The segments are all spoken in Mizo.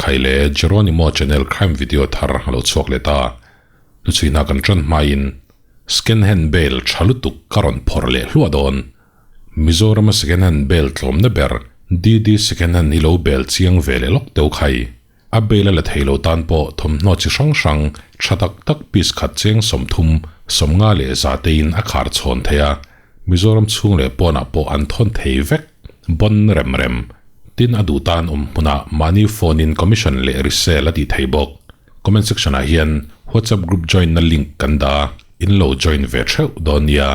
Khai le Jeronimo channel crime video thar a lo chhuak leh ta. Hnuchhuina kan tan hmain second hand bail tha lutuk ka rawn phawrh leh hluah dawn. Mizorama second hand bail tlawmna ber DD second hand hi lo bail chiang ve leh lawk teuh khai. A bail a la thei lo tan pawh thawmhnaw chi hrang hrang tha tak tak piece khat cheng 30, 50 leh za tein a khar chhawn thei a, Mizoram chhung leh pawnah pawh an thawn thei vek. Bon rem rem. Tin a duh tan awm hmunah mahni phone in commission leh resale a tih thei bawk. Comment section ah hian WhatsApp group join na link kan dah a, in lo join ve theuh dawn nia.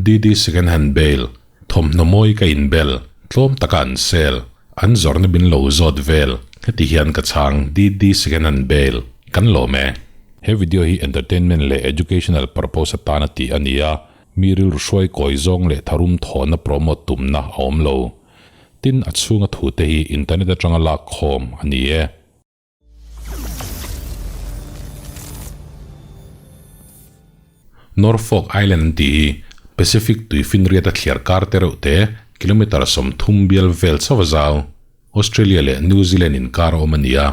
DD second hand bail, thawmhnaw mawi ka inbel, tlawm taka an sale, an zawrhna min lo zawt vel, heti hian ka chhang DD second hand bail, kan lawm e. He video hi entertainment leh educational purpose atana tih a ni a, mi rilru hruai kawi zawng leh tharum thawhna promote tumna a awm lo. Tin, a chhunga thute hi internet atanga lak khawm a ni e. Norfolk Island an tih hi Pacific tuifinriat a thliar kar te reuh te kilometre 30 bial vel chauh a zau. Australia leh New Zealand inkar a awm a ni a.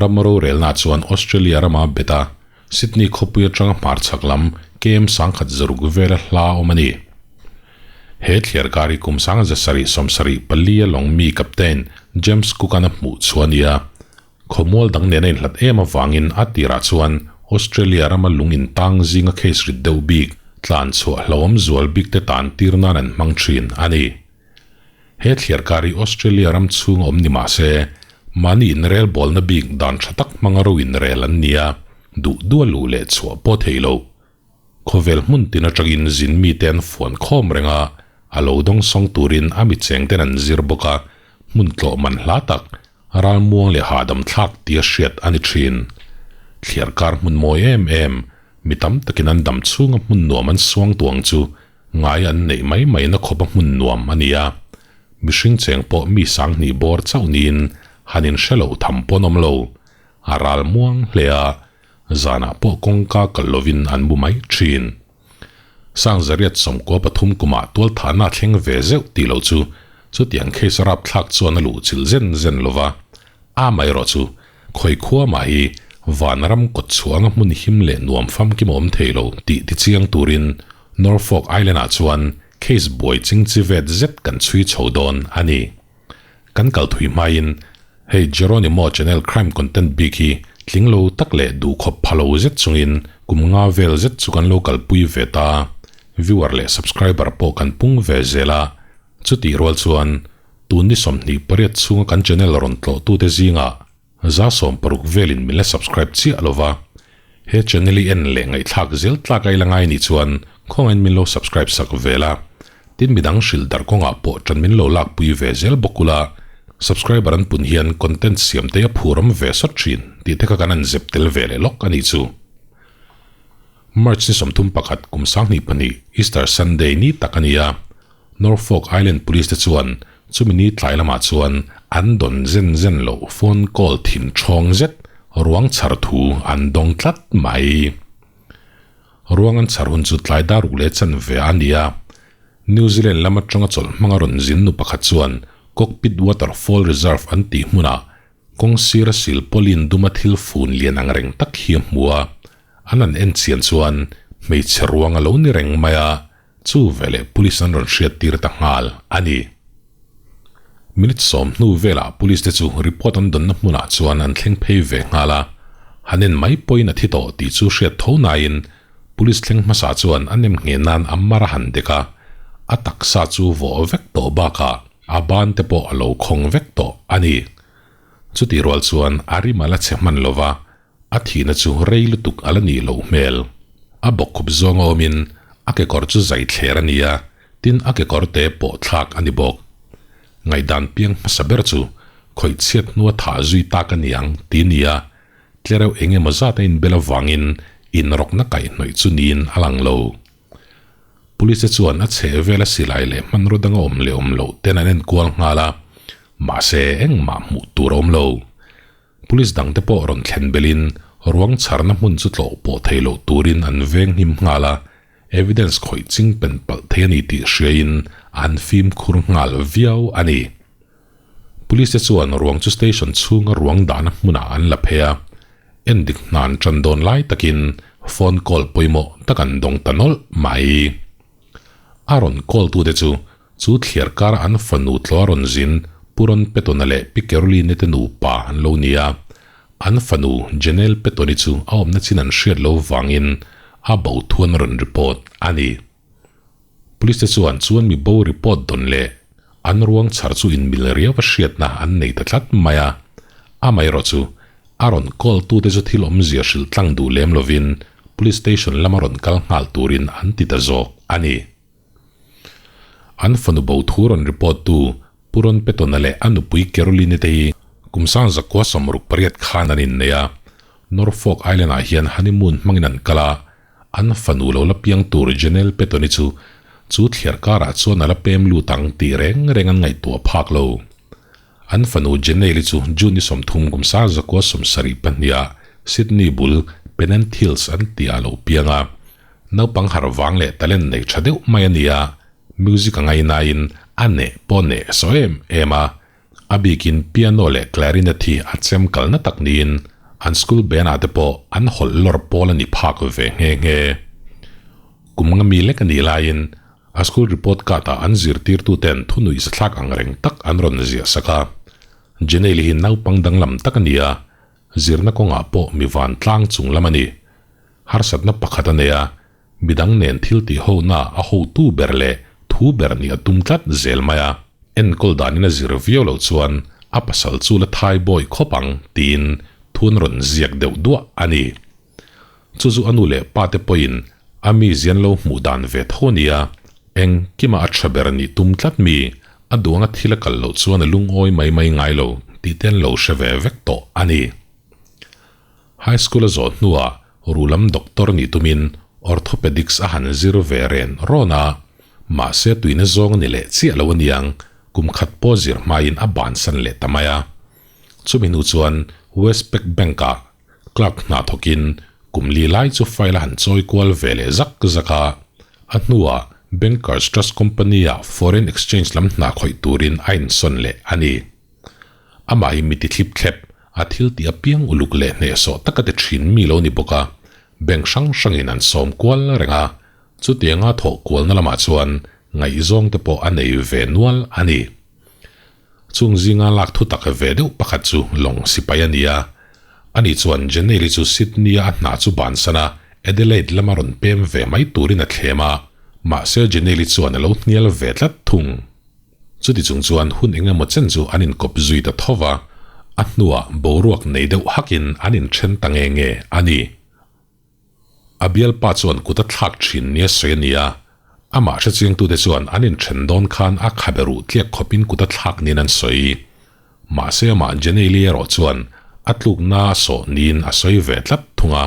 Ram rorelna chuan Australia rama bet a, Sydney khawpui atanga hmarchhak lam km 160 vela hla awm a ni. He thliar kar hi kum 1774 a lawng mi Captain James Cook-a'n a hmuh chu a ni a. Khawmual dang nena inhlat em avangin a tirah chuan Australia rama lung intang zinga case rit deuh bik, tlan chhuah hlauhawm zual bik te tan tir nan an hmang thin a ni. He thliar kar hi Australia ram chhung a awm ni mah se, mahni inrel bawlna bik dan tha tak hmanga ro inrel an ni a, duh duh a luh leh chhuah pawh thei lo. Khawvel hmun tin atangin zin mite an fuan khawm reng a, a lo dawng sawng turin a mi chengten an zir bawk a, hmun tlawh man hla tak, ralmuang leh hahdam thlak tia hriat a ni thin. Thliar kar hmun mawi em em, mi tam takin an dam chhunga hmun nuam an suang tuang chu ngai an neih mai mai na khawpa hmun nuam a ni a. Mihring cheng pawh mi 2000 bawr chauh niin han inhre lo tham pawn awm lo. A ral muang hle a, zanah pawh kawngka kal lovin an bu mai thin. 1993 kumah tualthahna a thleng ve zeuh tih loh chu chutiang case rapthlak chuan a luh chilh zen zen lova, a amaherawh chu khawi khua mah hi vanram kawt chhuanga hmun him leh nuam famkim a awm thei lo tih tichiang turin Norfolk Island-ah chuan case buai chingchi vet zet kan chhui chho dawn a ni. Kan kal thui hmain hei Jeronimo channel crime content bik hi tling lo tak leh duh khawp pha lo zet chungin kum nga vel zet chu kan lo kalpui ve ta. Viewer leh subscriber pawh kan pung ve zel a, chutih rual chuan tun ni 28 chhunga kan channel rawn tlawhtute zingah 60 velin min la subscribe chiah lova. He channel i en leh ngaihthlak zel tlak a ila ngai nih chuan khawngain min lo subscribe sak vel a, tin midang hrilh darh kawngah pawh tan min lo lakpui ve zel bawk ula, subscriber an pun hian content siam te a phuram ve sawt thin tih te kha kan an zep tel ve leh lawk a nih chu. March ni 31 kum 2002 Easter Sunday ni tak a ni a, Norfolk Island Police te chuan chumi ni tlai lamah chuan an dawn zen zen loh phone call thin thawng zet ruang chhar thu an dawng tlat mai. Ruang an chhar hun chu tlai dar ruk leh chan ve a ni a. New Zealand lam atanga chawlh hmanga rawn zin nu pakhat chuan Cockpit Waterfall Reserve an tih hmunah kawng sira silpawlin duma thil fun lian ang reng tak hi a hmu a. An an en chian chuan hmeichhe ruang a lo ni reng mai a, chu veleh police an rawn hriat tir ta nghal a ni. Minute 10 hnu velah police te chu report an dawnna hmunah chuan an thleng phei ve nghal a, han en mai pawhin a thi tawh tih chu hriat tho nain police thleng hmasa chuan a nem nghe nan a mar a han dek a, a taksa chu vawh vek tawh bakah a ban te pawh a lo khawng vek tawh a ni. Chutih rual chuan a rim a la che hman lova, a thihna chu rei lutuk a la nih loh hmel. A bawkkhup zawnga awmin a kekawr chu zai thler a ni a, tin a kekawr te pawh thlak a ni bawk. Ngaihdan piang hmasa ber chu khawih chhiat hnua thah zui tak a ni ang ti ni a, tlereuh eng emaw zat a inbel avangin inrawkna kaihhnawih chu niin a lang lo. Police te chuan a chheh vela silai leh hmanraw danga awm leh awm loh ten an enkual nghal a, mahse engmah hmuh tur a awm lo. Police dang te pawh rawn thlen belin ruang chharna hmun chu tlawh pawh thei loh turin an veng hnim nghal a, evidence khawih ching pen palh thei a ni tih hriain an fimkhur nghal viau a ni. Police te chuan ruang chu station chhunga ruang dahna hmunah an la phei a, endik hna an tan dawn lai takin phone call pawimawh tak an dawng ta nawlh mai. A rawn call tute chu chu thliar kara an fanu tlaw a rawn zin Pu Ron Petona leh Pi Caroline te nupa an lo ni a, an fanu Janelle Petoni chu a awmna chin an hriat lo vangin a bo thu an rawn report a ni. Police te chuan chuan mi bo report dawn leh an ruang chhar chu inmil riau a hriatna an nei ta tlat mai a, amaherawh chu a rawn call tute chu thil awmzia hrilh tlang duh lem lovin Police station lama rawn kal nghal turin an ti ta zawk a ni. An fanu bo thu rawn report tu Pu Ron Petona leh a nupui Caroline te hi kum sang zakua 68 khan an innei a, Norfolk Island ah hian honeymoon hmangin an kal a, An fanu lo la piang tur Janelle Petoni chu chu thliar karah chuan a la pem lut ang tih reng reng an ngaihtuah phak lo. An fanu Janelle-i chu June ni 30 kum 1972 ah Sydney bul Pennant Hills an tih ah lo piang a. Naupang harh vang leh talent nei tha deuh mai a ni a, music a ngainain a neh pawh neh saw em em a. A bikin piano leh clarinet hi a chem kalna tak niin an school band ah te pawh an hawlh lawr pawl a ni phak ve nghe nghe. Kum nga mi lek a nih laiin a school report card ah an zirtirtu ten thunuih zathlak ang reng tak an rawn ziah sak a. Janelle hi naupang danglam tak a ni a, zirna kawngah pawh mi vantlang chung lam a ni. Harsatna pakhat a nei a, Midang nen thil tih hona a hotu ber leh thu ber nih a tum tlat zel mai a, enkawl danin a zir viau loh chuan a pasal chu la thai bawi khawp ang tiin thu an rawn ziak deuh duah a ni. Chu chu a nu leh pa te pawhin a mi zian lo hmuh dan ve tho a nia, engkima a tha ber nih tum tlat mi, a duanga thil a kal loh chuan a lungawi mai mai ngai lo tih te an lo hre ve vek tawh a ni. High School a zawh hnuah rulam doctor nih tumin Orthopedics a han zir ve ren rawn a, mahse tuina zawng a ni leh chiah lo aniang, kum khat pawh zir hmain a bansan leh ta mai a. Chumi hnu chuan Westpac Bank-ah clerk hna thawkin kum li lai chu file a han chawi kual ve leh zak zak a, a hnuah Bankers Trust Company-ah foreign exchange lam hna khawih turin a insawn leh a ni. Amah hi mi ti thlip thlep, a thil tih apiang uluk leh hnehsawh taka ti thin mi lo ni bawk a, bank hrang hrangin an sawm kual reng a, chutianga thawh kualna lamah chuan ngaihzawng te pawh a nei ve nual a ni. Chung zinga lak thu tak ve deuh pakhat chu lawng sipai a ni a, ani chuan Janelle-i chu Sydney-a a hna chu bansan a, Adelaide lama rawn pem ve mai turin a thlem a, mahse Janelle-i chuan a lo hnial ve tlat thung. Chuti chung chuan hun eng emaw chen chu an inkawp zui ta tho va, a hnuah boruak nei deuh hakin an inthen ta nge nge a ni. A bialpa chuan kut a thlak thin nia sawi a ni a, amah hrechiangtute chuan an inthen dawn khan a khabe ruh tliak khawpin kut a thlak niin an sawi. Mahse amah Jenny-Lee erawh chuan a tlukna a sawh niin a sawi ve tlat thung a,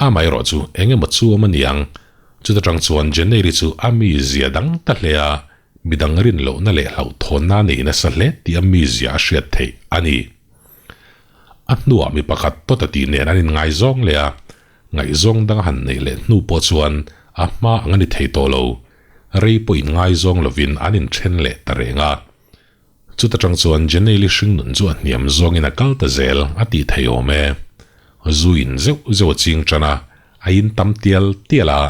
amaherawh chu eng emaw chu awm a niang. Chuta tang chuan Jenny-Lee chu a mizia dang ta hle a, Midang rin lohna leh hlauhthawnna a nei nasa hle tih a mizia a hriat theih a ni. A hnuah mi pakhat tawta tih nen an inngaizawng leh a, ngaihzawng dang a han neih leh hnu pawh chuan a hma ang a ni thei tawh lo. Rei pawh inngaizawng lovin an inthen leh ta reng a. Chuta tang chuan Jenny-li hringnun chu a hniam zawngin a kal ta zel a tih thei awm e. Zu in zeuh zeuh a ching tan a, a in tam tial tial a,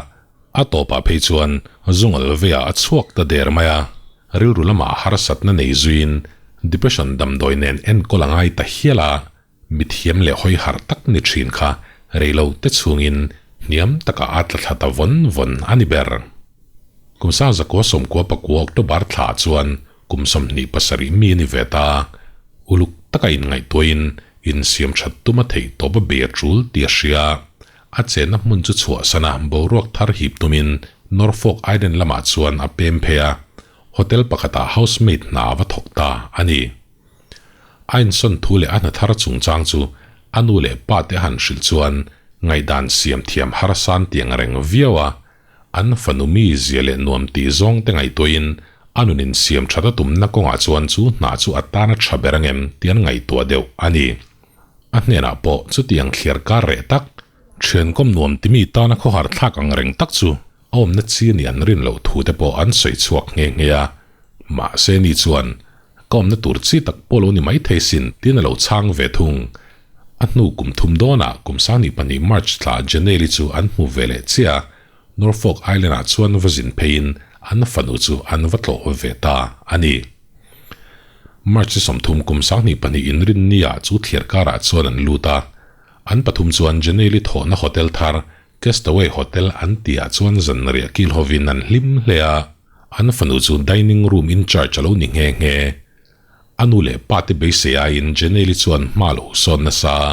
A tawpah phei chuan zungal veia a chhuak ta der mai a, rilru lamah harsatna nei zuiin depression damdawi nen enkawl a ngai ta hial a, mithiam leh hawi harh tak ni thin kha reilo te chhungin hniam takah a tla thla ta vawn vawn a ni ber. Kum sang 1990 October thlaah chuan kum 27 mi a ni ve ta, uluk taka inngaihtuahin insiam that tum a theih tawp a be a tul tih a hria. A chenna hmun chu chhuahsan a, boruak thar hip tumin Norfolk Island lamah chuan a pem phei a, hotel pakhatah housemaid hna a va thawk ta a ni. A insawn thu leh a hna thar chungchang chu a nu leh pa te a han hrilh chuan ngaihdan siam thiam harsan tiang reng viau a, an fanu mi zia leh nuam tih zawng te ngaihtuahin a nun insiam that a tumna kawngah chuan chu hna chu a tan a tha ber angem tih an ngaihtuah deuh a ni. A hnenah pawh chutiang thliar kar reh tak, thiankawm nuam timi tana khawhar thlak ang reng tak chu a awmna chi a nih an rin loh thu te pawh an sawi chhuak nghe nghe a. Mahse ni chuan, Ka awmna tur chi tak pawh lo ni mai thei sin, tiin a lo chhang ve thung. A hnu kum thum dawnah kum 22 March thla Janelle-i chu an hmu ve leh chiah a, Norfolk Island-ah chuan va zin pheiin an fanu chu an va tlawh ve ta a ni. March ni 30 kum 22 inrinni-ah chu thliar karah chuan an lut a, an pathum chuan Janelle-i thawhna hotel thar Castaway Hotel an tihah chuan zanriah kil hovin an hlim hle a. An fanu chu dining room in charge a lo ni nghe nghe. A nu leh pa te beisei aiin Janelle-i chuan hma lo sawn nasa a,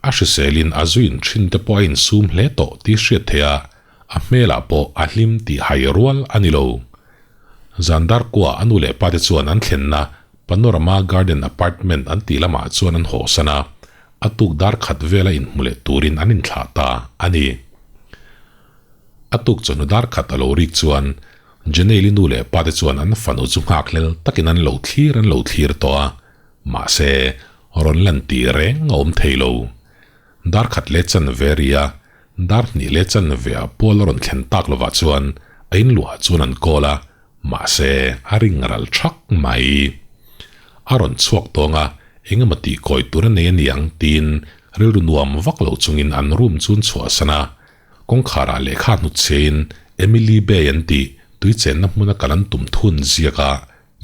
a hriselin a zuin thin te pawh a insum hle tawh tih hriat theih a, a hmelah pawh a hlim tih hai rual a ni lo. Zan dar kua a nu leh pa te chuan an thlenna Panorama Garden Apartment an tih lamah chuan an hawhsan a, a tuk dar khat vela inhmu leh turin an inthlah ta a ni. A tuk chawhnu dar khat a lo rik chuan Janelle-i nu leh pa te chuan an fanu chu nghakhlel takin an lo thlir an lo thlir tawh a, mahse rawn lan tih reng a awm thei lo. Dar khat leh chanve ri a, dar hnih leh chanve ah Paul a rawn thlen tak lovah chuan a inluah chuan an call a, mahse a ring ral thak mai. A rawn chhuak tawng a, engemaw tih kawi tur a nei a niang tiin rilru nuam vak lo chungin an room chu an chhuahsan a, Kawngkharah lehkha hnutchhein Emily Bay an tih tui chenna hmuna kal an tum thun ziak a,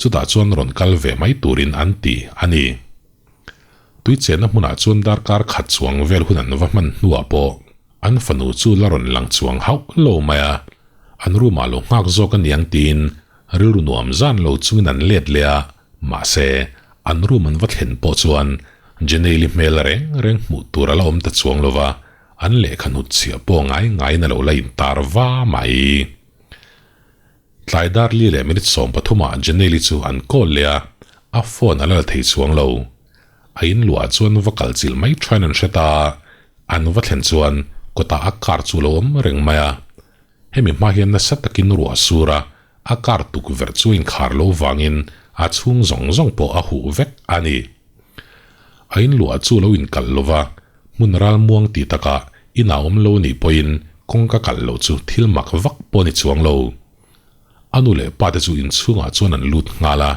chutah chuan rawn kal ve mai turin an ti a ni. Tui chenna hmunah chuan darkar khat chuang vel hun an va hman hnuah pawh an fanu chu la rawn lang chuang hauh lo mai a, an room ah lo nghak zawk a niang tiin rilru nuam zan lo chungin an let leh a, mahse an room an va thlen pawh chuan Janelle-i hmel reng reng hmuh tur a la awm ta chuang lo va, An lehkha hnut chhiah pawh ngai ngaiin a lo la intar va mai. Tlai dar li leh minute 13 ah Janelle-i chu an call leh a, a phone a la la thei chuang lo. A in luah chuan va kal chilh mai thain an hre ta a, an va thlen chuan kawtah a car chu a lo awm reng mai a. Hemi hma hian nasa takin ruah a sur a, a car tukverh chu a inkhar lo vangin a chhung zawng zawng pawh a huh vek a ni. A in luah chu a lo inkalh lo va, Hmun ralmuang tih takah inah awm lo nih pawhin kawngka kalh loh chu thil mak vak pawh a ni chuang lo. A nu leh pa te chu inchhungah chuan an lut nghal a,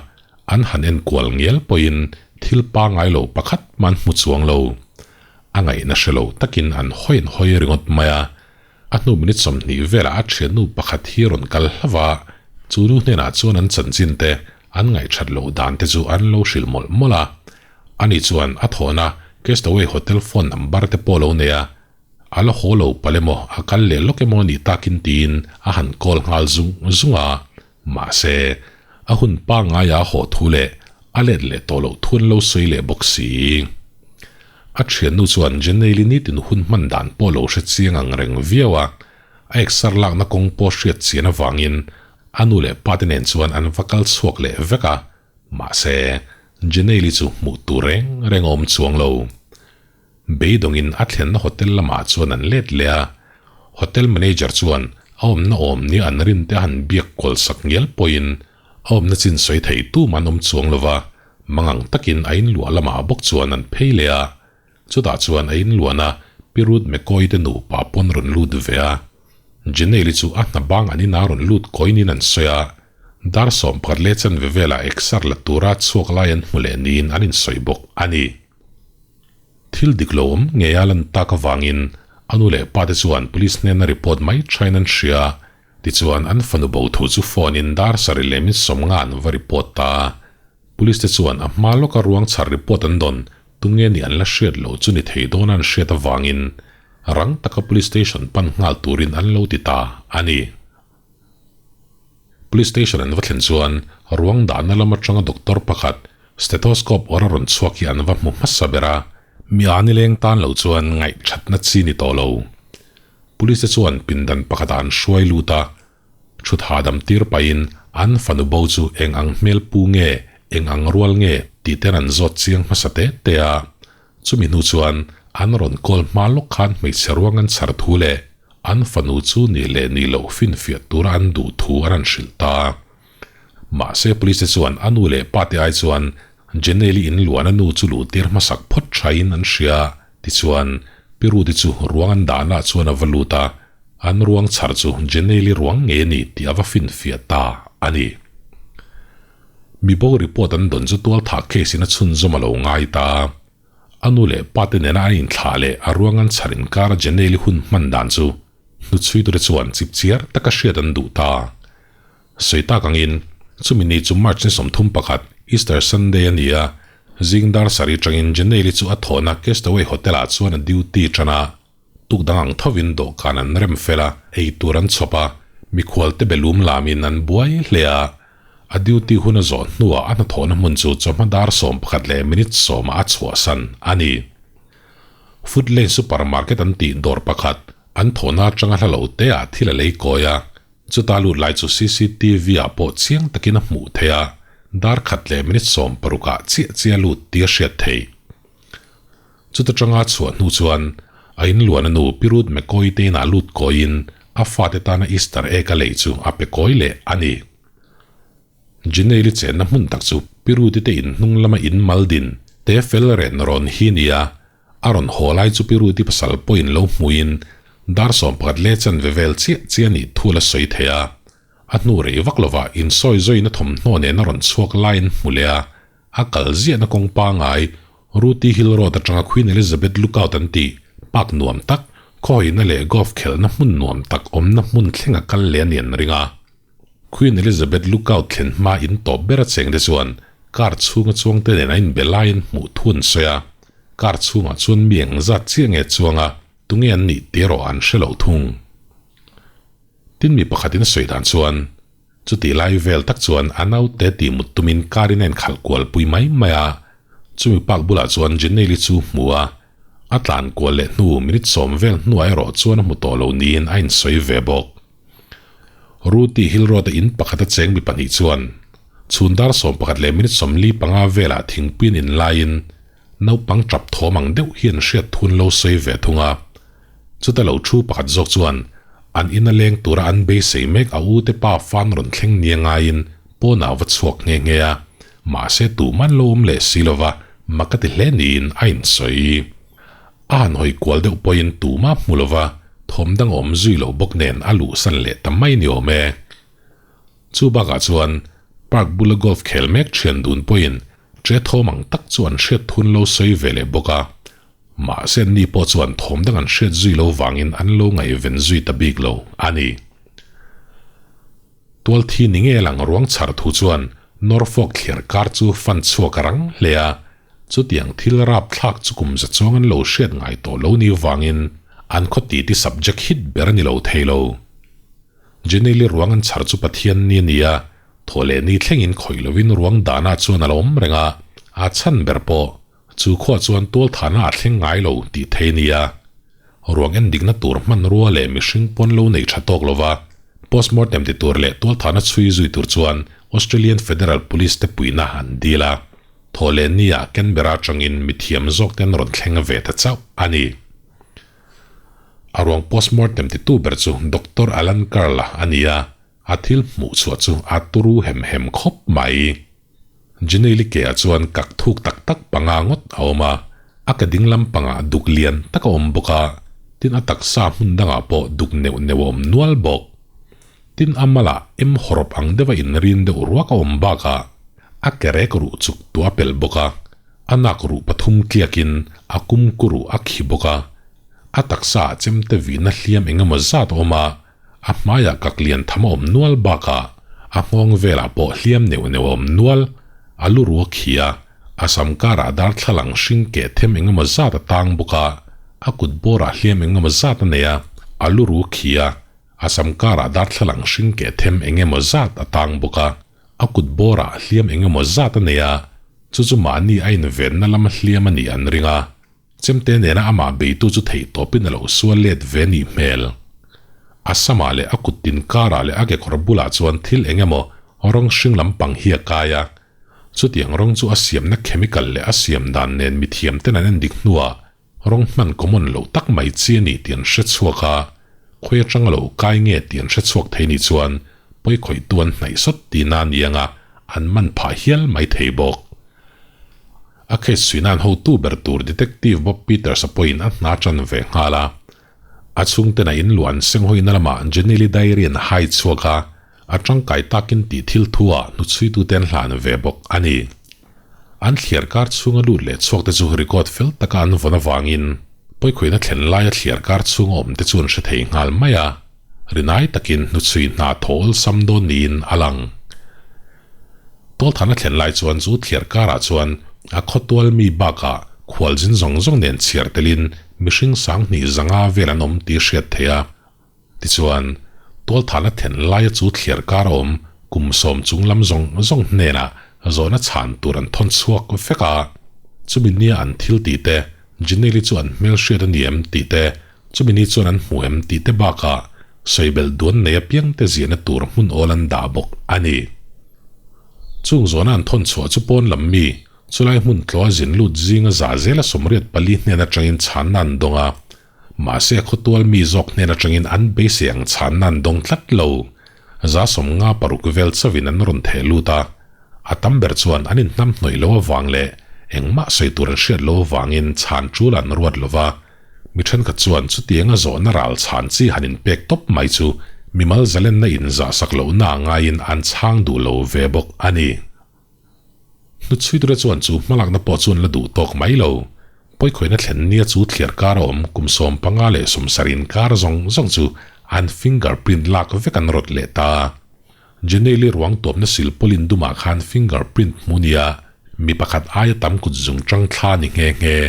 an han enkual ngial pawhin thil pangngai lo pakhat mah an hmu chuang lo. A ngaihna hre lo takin an hawi an hawi ringawt mai a, a hnu minute 20 velah a thiannu pakhat hi rawn kal hlauh a, chu nu hnenah chuan an chanchin te an ngaihthat loh dan te chu an lo hrilh mawlh mawlh a. Ani chuan a thawhna Castaway Hotel phone number te pawh lo nei a, a la haw lo palh emaw a kal leh lawk emaw anih takin tiin a han call nghal zung zung a, mahse a hun pangngaia a haw thu leh a let leh tawh loh thu an lo sawi leh bawk si. A thiannu chuan Janelle-i nitin hun hman dan pawh lo hre chiang ang reng viau a, a exer lakna kawng pawh hriat chian avangin a nu leh pa te nen chuan an va kal chhuak leh vek a, Mahse, Janelle-i chu hmuh tur reng reng a awm chuang lo. Beidawngin a thlenna hotel lamah chuan an let leh a, hotel manager chuan a awmna awm nia an rin te a han biak kual sak ngial pawhin a awmna chin sawi thei tum an awm chuang lo va, mangang takin a inluah lamah bawk chuan an phei leh a. Chutah chuan a inluahna Pi Ruth McCoy te nupa pawn rawn lut ve a. Janelle-i chu a hna bang an inah rawn lut kawiin an sawi a, dar 11 leh chanve velah exer la tura chhuak lai an hmu leh niin an insawi bawk a ni. Thil dik lo awm ngei a lan tak avangin a nu leh pa te chuan police hnena report mai thain an hria a, tichuan an fanu bo thu chu phone in dar sarih leh min 50 an va report ta a. Police te chuan a hma lawka ruang chhar report an dawn tunge nih an la hriat loh chu ni thei dawn a an hriat avangin rang taka police station pan nghal turin an lo ti ta a ni. Police station an va thlen chuan ruang dahna lam atanga doctor pakhat stethoscope awr a rawn chhuak hi an va hmu hmasa ber a, mi a nileng tan lo chuan ngaihthatna chi ni tawh lo. Police te chuan pindan pakhatah an hruai lut a, Thut hahdam tir pahin an fanu bo chu eng ang hmel pu nge, eng ang rual nge tih ten an zawt chiang hmasa te te a. Chumi hnu chuan an rawn call hma lawk khan hmeichhe ruang an chhar thu leh an fanu chu nih leh nih loh finfiah tura an duh thu an rawn hrilh ta. Mahse police te chuan a nu leh pa te ai chuan Janelle-i in luan a nu chu luh tir hmasak phawt thain an hria. Tichuan Pi Ruth-i chu ruang an dahna chuan a va lut a. An ruang chhar chu Janelle-i ruang ngei a ni tih a va finfiah ta a ni. Mibo report an dawn chu tualthah case in a chhunzawm a lo ngai ta. A nu leh pa te nena an inthlah leh a ruang an chhar inkara Janelle-i hun hman dan chu hnuchhuitute chuan chipchiar taka hriat an duh ta. Sawi tak angin, chumi ni chu March ni 31, Easter Sunday a ni a, zing dar sarih atangin Janelle-i chu a thawhna Castaway Hotel-ah chuan a duty tan a. Tuk dang ang thovin dawhkan an rem fel a, ei tur an chhawp a, mikhual te be lum lamin an buai hle a. A duty hun a zawh hnuah a hnathawhna hmun chu chawhma dar 11 leh minute sawmah a chhuahsan a ni. Food Lane Supermarket an tih dawr pakhat an thawhna atanga hla lo teah thil a lei kawi a, chuta lut lai chu cctv ah pawh chiang takin a hmuh theih a, dar khat leh minute 16 ah chiah chiah lut tih a hriat theih. Chuta tanga chhuah hnu chuan a inluan a nu Pi Ruth McCoy te inah lut kawiin a fate tana Easter egg a lei chu a pe kawi leh a ni. Jineil-i chenna hmun tak chu Pi Ruth-i te in hnung lama in mal din te fel ren rawn hi nia, a rawn haw lai chu Pi Ruth-i pasal pawhin lo hmuin dar 11 leh chanve vel chiah chiah a nih thu la sawi thei a. A hnu rei vak lovah insawi zawina thawmhnaw nen a rawn chhuak laiin hmu leh a, a kal ziahna kawng pangai Ruti Hill Road atanga Queen Elizabeth Lookout an tih park nuam tak, khawhawina leh golf khelhna hmun nuam tak awmna hmun thlenga kal leh a ni an ring a. Queen Elizabeth Lookout thlen hma in tawp ber a cheng te chuan car chhunga chuangte nen a inbe laiin hmuh thu an sawi a, car chhungah chuan mi engzat chiah nge chuang a, tunge an nih tih erawh an hre lo thung. Tin mi pakhatin a sawi dan chuan, chutih lai vel tak chuan a naute tih mut tumin car in a inkhalh kual pui mai mai a, chumi park bulah chuan Jenelle-i chu hmu a, a tlan kual leh hnu minute sawm vel hnuah erawh chuan a hmu tawh lo niin a insawi ve bawk. Ruti Hill Road-a in pakhata cheng mi pahnih chuan chhun dar 11 leh minute 45 velah thingpui an inlaiin naupang tap thawm ang deuh hian hriat thun lo sawi ve thung a. Chuta lo thu pakhat zawk chuan an ina leng tura an beisei mek a ute pa fan rawn thleng nia ngaiin pawnah va chhuak nghe nghe a, mahse tuman lo awm leh si lova mak a ti hle niin a insawi. A han hawi kual deuh pawhin tuma hmu lova thawm dang awm zui loh bawk nen a luhsan leh ta mai ni awm e. Chu bakah chuan park bula golf khel mek thian dun pawhin che thawm ang tak chu an hriat thun lo sawi ve leh bawk a. Mahse ni pawh chuan thawm dang an hriat zui lo vangin an lo ngaihven zui ta bik lo a ni. Tualthi ni nge lang ruang chhar thu chuan Norfolk thliar kar chu fan chhuak a rang hle a, chutiang thil rap thlak chu kum za chuang an lo hriat ngai tawh lo ni vangin an khaw titi subject hit ber a ni lo thei lo. Jenny-li ruang an chhar chu Pathian ni a ni a, thaw leh ni thlengin khawih lovin ruang danah chuan a lo awm reng a, a chhan ber pawh Chu khuah chuan tualthahna a thleng ngai lo tih thei a nia. Ruang en dikna tur hmanrua leh mihring pawn lo nei tha tawk lova postmortem ti tur leh tualthahna chhui zui tur chuan Australian Federal Police te puihna an dil a. Thaw leh nia Canberra atangin mithiam zawk te an rawn thleng ve ta chauh a ni. A ruang postmortem titu ber chu Doctor Alan Carl-a a ni a, a thil hmuh chhuah chu a turu hem hem khawp mai. Jenny-li ke-ah chuan kak thuk tak tak panga ngawt a awm a, a ke ding lam pangah duk lian tak a awm bawk a, tin a taksa hmun dangah pawh duk neuh neuh a awm nual bawk. Tin a malah em hawrawp ang deuha inrin deuh ruak a awm bakah a ke rek ruh chuk tuah a pelh bawk a, a nak ruh pathum tliakin a kum ku ruh a khi bawk a, a taksaah chemte vihna hliam eng emaw zat a awm a, A hmaiah kak lian tham a awm nual bakah a nghawng velah pawh hliam neuh neuh a awm nual. A lu ru a khi a, a sam karah darthlalang hring keh them eng emaw zat a tang bawk a, a kut bawrah hliam eng emaw zat a nei a, a lu ru a khi a, a sam karah darthlalang hring keh them eng emaw zat a tang bawk a, a kut bawrah hliam eng emaw zat a nei a, chu chu mahni a invenna lama hliam a nih an ring a. Chemte nena amah beitu chu theih tawpin a lo sual let ve nih hmel. A samah leh a kut tin karah leh a kekawr bulah chuan thil eng emaw rawng hring lampang hi a kai a. Chutiang rawng chu a siamna chemical leh a siam dan nen mithiam ten an endik hnuah rawng hman common loh tak mai chi a ni tih an hre chhuak a, khawi atanga lo kai nge tih an hre chhuak thei nih chuan pawi khawihtu an hnaih sawt tihna a ni anga an man phah hial mai thei bawk. A case suinan hotu ber tur Detective Bob Peters-a pawhin a hna tan ve nghal a. A chhungten a inluah an seng hawina lamah Jenny-Lee Diary an hai chhuak a. A tangkai takin tih thil thu-ah hnuchhuitute an hlan ve bawk a ni. An thliar kar chhunga lut leh chhuakte chu record fel taka an vawn avangin pawikhawihna thlen laia thliar kar chhunga awmte chu an hre thei nghal mai a, rinai takin hnuchhui hna thaw awlsam dawn niin a lang. Tualthana thlen lai chuan chu thliar karah chuan a khawtual mi bakah khualzin zawng zawng nen chhiar telin mihring sanghnih zanga vel an awm tih hriat theih a. Tichuan, tualthana then laia chu thliar kar a awm kum sawm chung lam zawng zawng hnenah zawhna chhan tur an thawn chhuak vek a. Chumi nia an thil tih te, Janelle-i chu an hmelhriat a ni em tih te, chumi ni chuan an hmu em tih te bakah sawibelh duan nei apiangte ziahna tur hmun awl an dah bawk a ni. Chung zawhna an thawn chhuah chu pawn lam mi, chulai hmun tlaw a zin lut zinga za zela 84 hnen atangin chhanna an dawng a. Mahse a khawtual mi zawk hnen atangin an beisei ang chhanna an dawng tlat lo. 56 vel chauhin an rawn theh lut a, a tam ber chuan an inhnam hnawih lo avang leh engmah sawi tur an hriat lo avangin chhan tul an ruat lo va. Mi thenkhat chuan chutianga zawhna ral chhan chi han inpek tawp mai chu mimal zalenna inzahsak lohna a ngaiin an chhang duh lo ve bawk a ni. Hnuchhuiture chuan chu hmalakna pawh chu an la duh tawk mai lo. Pawikhawihna thlen nia chu thliar kar a awm kum 15 leh 70 inkar zawng zawng chu an finger print lak vek an rawt leh ta. Jenely ruang tuamna silpawlin dumah khan finger print hmu nia mi pakhat aia tam kut zung tang thla ni nghe nghe.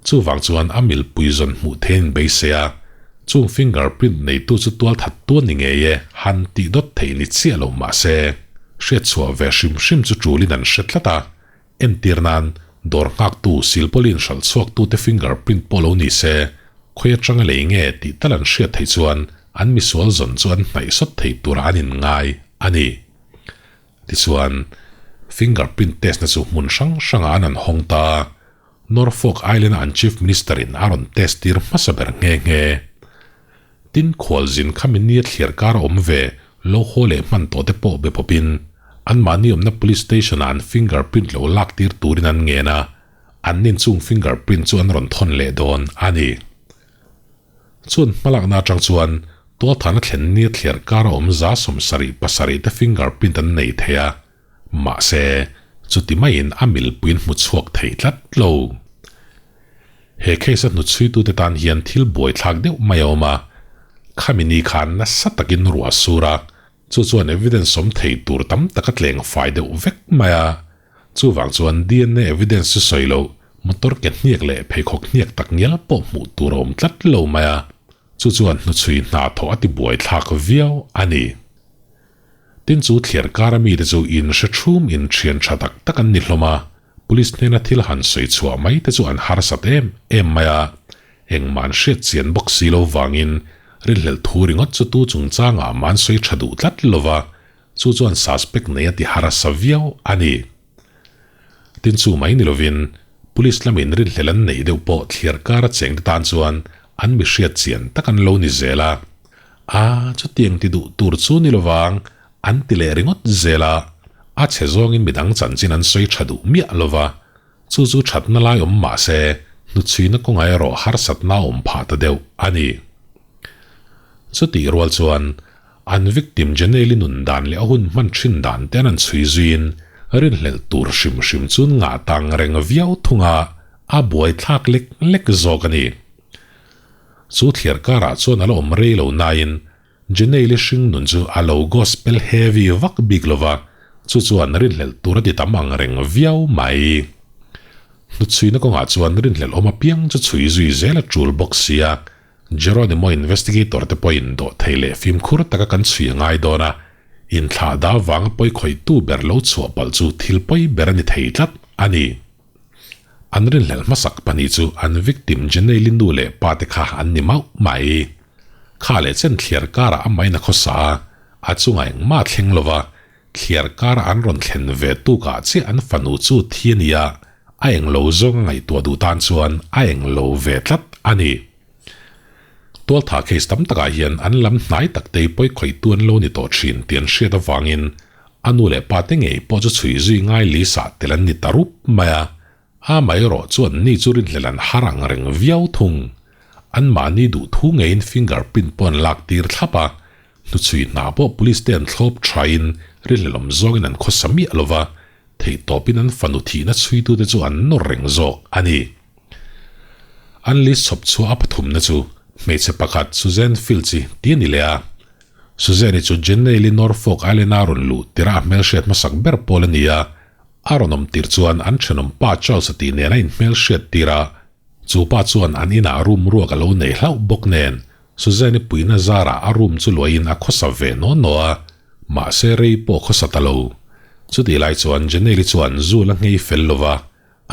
Chuvang chuan a milpui zawn hmuh theiin beisei a, chung finger print neitu chu tual that tuan ni ngei e han tih dawt theih ni chiah lo mah se, hriatchhuah ve hrim hrim chu tulin an hre tlat a, entir nan dawr nghaktu silpawlin hralh chhuaktute finger print pawh lo ni se, khawi atanga lei nge tih tal an hriat theih chuan an misual zawn chu an hnaih sawt thei turah an inngai a ni. Tichuan, finger print test na chu hmun hrang hrangah an an hawng ta a. Norfolk Island-a an Chief Minister-in a rawn test tir hmasa ber nghe nghe. Tin, khualzin kha mi nia thliar kar a awm ve, lo haw leh hman tawh te pawh be pawpin, anmahni awmna Police Station-ah an finger print lo lak tir turin an ngen a, an nin chung finger print chu an rawn thawn leh dawn a ni. Chuan hmalakna atang chuan tualthahna thlen nia thliar kar a awm 77 te finger print an nei thei a, Mahse, chuti maiin a milpuiin hmu chhuak thei tlat lo. He case a hnuchhuitute tan hian thil buaithlak deuh mai a awm a, khami ni khan nasa takin ruah a sur a, chu chuan evidence awm thei tur tam tak a tleng fai deuh vek mai a, chuvang chuan DNA evidence chu sawi loh, motor ke hniak leh pheikhawk hniak tak ngial pawh hmuh tur a awm tlat lo mai a, chu chuan hnuchhui hna thawh a ti buaithlak viau a ni. Tin chu thliar kara mite chu in hre thum in thian tha tak tak an ni hlawm a, police hnena thil han sawi chhuah mai te chu an harsat em em mai a, engmah an hriat chian bawk si lo vangin rinhlelh thu ringawt chu tu chungchangah mah an sawi tha duh tlat lo va, chu chuan suspect nei a ti harsa viau a ni. Tin chu mai ni lovin police lamin rinhlelh an neih deuh pawh thliar kara cheng te tan chuan an mi hriat chian tak an lo ni zel a. A, chutiang ti duh tur chu ni lovang, an ti leh ringawt zel a, a chhe zawngin midang chanchin an sawi tha duh miah lova, chu chu thatna lai awm mah se, hnuchhuina kawngah erawh harsatna a awm phah ta deuh a ni. Chutih rual chuan, an victim Janelle-i nun dan leh a hun hman thin dan te an an chhui zuiin rinhlelh tur hrim hrim chu ngah tang reng viau thung a, a buaithlak lek lek zawk a ni. Chu thliar karah chuan a la awm rei lo nain Janelle-i hring nun chu a lo gospel heavy vak bik lo va, chu chuan rinhlelh tur a ti tam ang reng viau mai. Hnuchhuina kawngah chuan rinhlelh awm apiang chu chhui zui zel a tul bawk sia, Geronimo investigator te pawhin dawh thei leh fimkhur taka kan chhui a ngai dawn a, inthlah da vanga pawi khawihtu ber lo chhuah palh chu thil pawi ber a ni thei tlat a ni. An rinhlelh hmasak pahnih chu an victim Janelle-i nu leh pa te kha an ni mauh mai. Kha leh chen thliar karah a main a khawsa a, a chungah engmah a thleng lo va, thliar karah an rawn thlen ve tukah chiah an fanu chu thi a ni a, a englo zawng a ngaihtuah duh tan chuan a englo ve tlat a ni. Tualtha case tam takah hian an lam hnai tak te pawi khawihtu an lo ni tawh thin tih an hriat avangin a nu leh pa te ngei pawh chu chhui zui ngai li sah tel an ni ta rup mai a, a mah erawh chuan ni chu rinhlelh an har ang reng viau thung. Anmahni duh thu ngeiin finger print pawh an lak tir thlap a. Hnuchhui hna pawh police te an thlawp thain rinhlelawm zawngin an khawsa miah lo va, theihtawpin an fanu thihna chhuitute chu an nawr reng zawk a ni. An list chhawp chhuah a pathumna chu hmeichhe pakhat Suzanne Fields-i ti a ni leh a. Suzanne-i chu Jennale-i Norfolk Island-a rawn luh tirh a hmelhriat hmasak ber pawl a ni a, a rawn awm tir chuan an thenawm pa Charles-a tih nen a inhmelhriat tir a, chu pa chuan an inah room ruak a lo nei hlauh bawk nen Suzanne-i puihna zarah a room chu luahin a khawsa ve naw naw a, mahse rei pawh khawsa ta lo. Chutih lai chuan Janelle-i chuan zu la nghei fel lo va,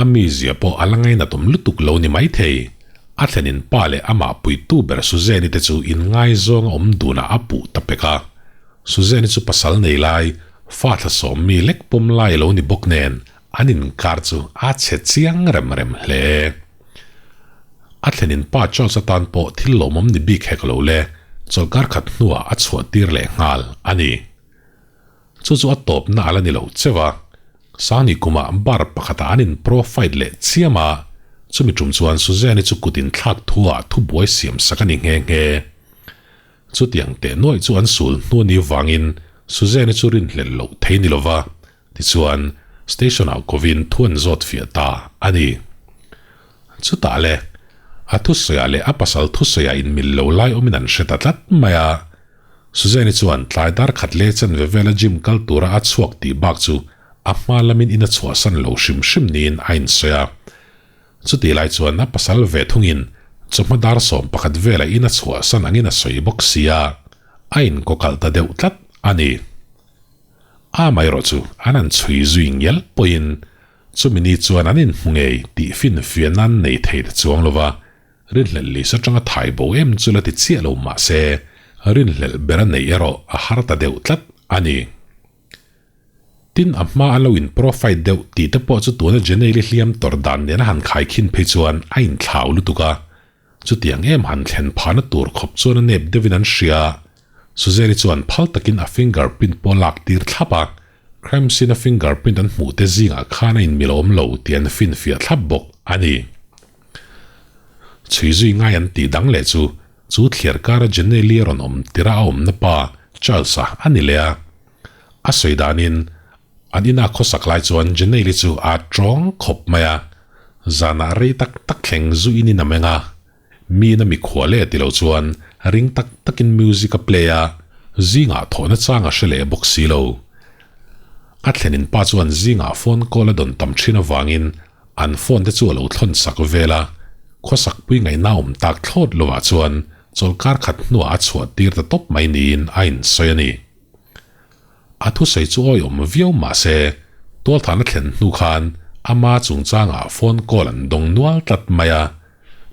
a mizia pawh a la ngainatawm lutuk lo ni maithei. A thlenin pa leh amah puitu ber Suzanne-i te chu inngaizawng a awm dunah a puh ta pek a. Suzanne-i chu pasal nei lai, fa thla sawm mi lek pawm lai lo ni bawk nen an inkar chu a chhe chiang rem rem hle. A thlenin pa Charles atan pawh thil lawmawm ni bik hek lo le, chawlhkar khat hnuah a chhuah tir leh nghal a ni. Chu chu a tawpna a la ni lo cheu a, Sangni kumah bar pakhatah an in profile leh chiam a, chumi tum chuan Suzanne-i chu kut inthlak thuah thubuai siam sak a ni nghe nghe. Chutiang teh nuaih chu an sul hnu ni vangin Suzanne-i chu rinhlelh loh thei ni lova, Tichuan, station-ah kovin thu an zawt fiah ta a ni. Chutah le, a thusawiah leh a pasal thusawiah inmil lo lai awmin an hre ta tlat mai a. Suzanne-i chuan tlai dar khat leh chanve vela gym kal tura a chhuak tih bak chu a hma lamin in a chhuahsan lo hrim hrim niin a insawi a. Chutih lai chuan a pasal ve thungin chawhma dar 11 velah in a chhuahsan angin a sawi bawk sia, a inkawkalh ta deuh tlat a ni. Amaherawh chu an han chhui zui ngial pawhin chumi ni chuan an inhmu ngei tih finfiahna an nei thei ta chuang lo va, rinhlelh lisa atanga thai bo em chu la ti chiah lo mah se rinhlelh ber a neih erawh a har ta deuh tlat a ni. Tin, a hma a lo in profile deuh tih te pawh chu tuna Jenelle hliam tawrh dan nen a han khaikhin phei chuan a inthlau lutuk a, Chutiang em han thlen phahna tur khawp chuan a nep deuhin an hria. Suzanne-i chuan phal takin a finger print pawh a lak tir thlap a, crime scene a finger print an hmuh te zingah khan a inmil awm lo tih an finfiah thlap bawk a ni. Chhui zui ngai an tih dang leh chu, chu thliar kara Jenelle-i a rawn awm tirh a a awmna pa Charles-a a ni leh a. A sawi danin An ina khawsak lai chuan Janelle-i chu a tawng khawp mai a, zanah rei tak tak thleng zu in in a meng a, mi ina mikhua leh ti lo chuan ring tak takin music a play a, zingah thawhna chang a hre leh bawk si lo. A thlenin pa chuan zingah phone call a dawn tam thin avangin an phone te chu a lo thlawn sak vel a, khawsak pui ngaihna awm tak thlawt lovah chuan chawlhkar khat hnuah a chhuah tir ta tawp mai niin a insawi a ni. A thusawi chu awiawm viau mah se, tualthahna thlen hnu khan ama chungchangah phone call an dawng nual tlat mai a.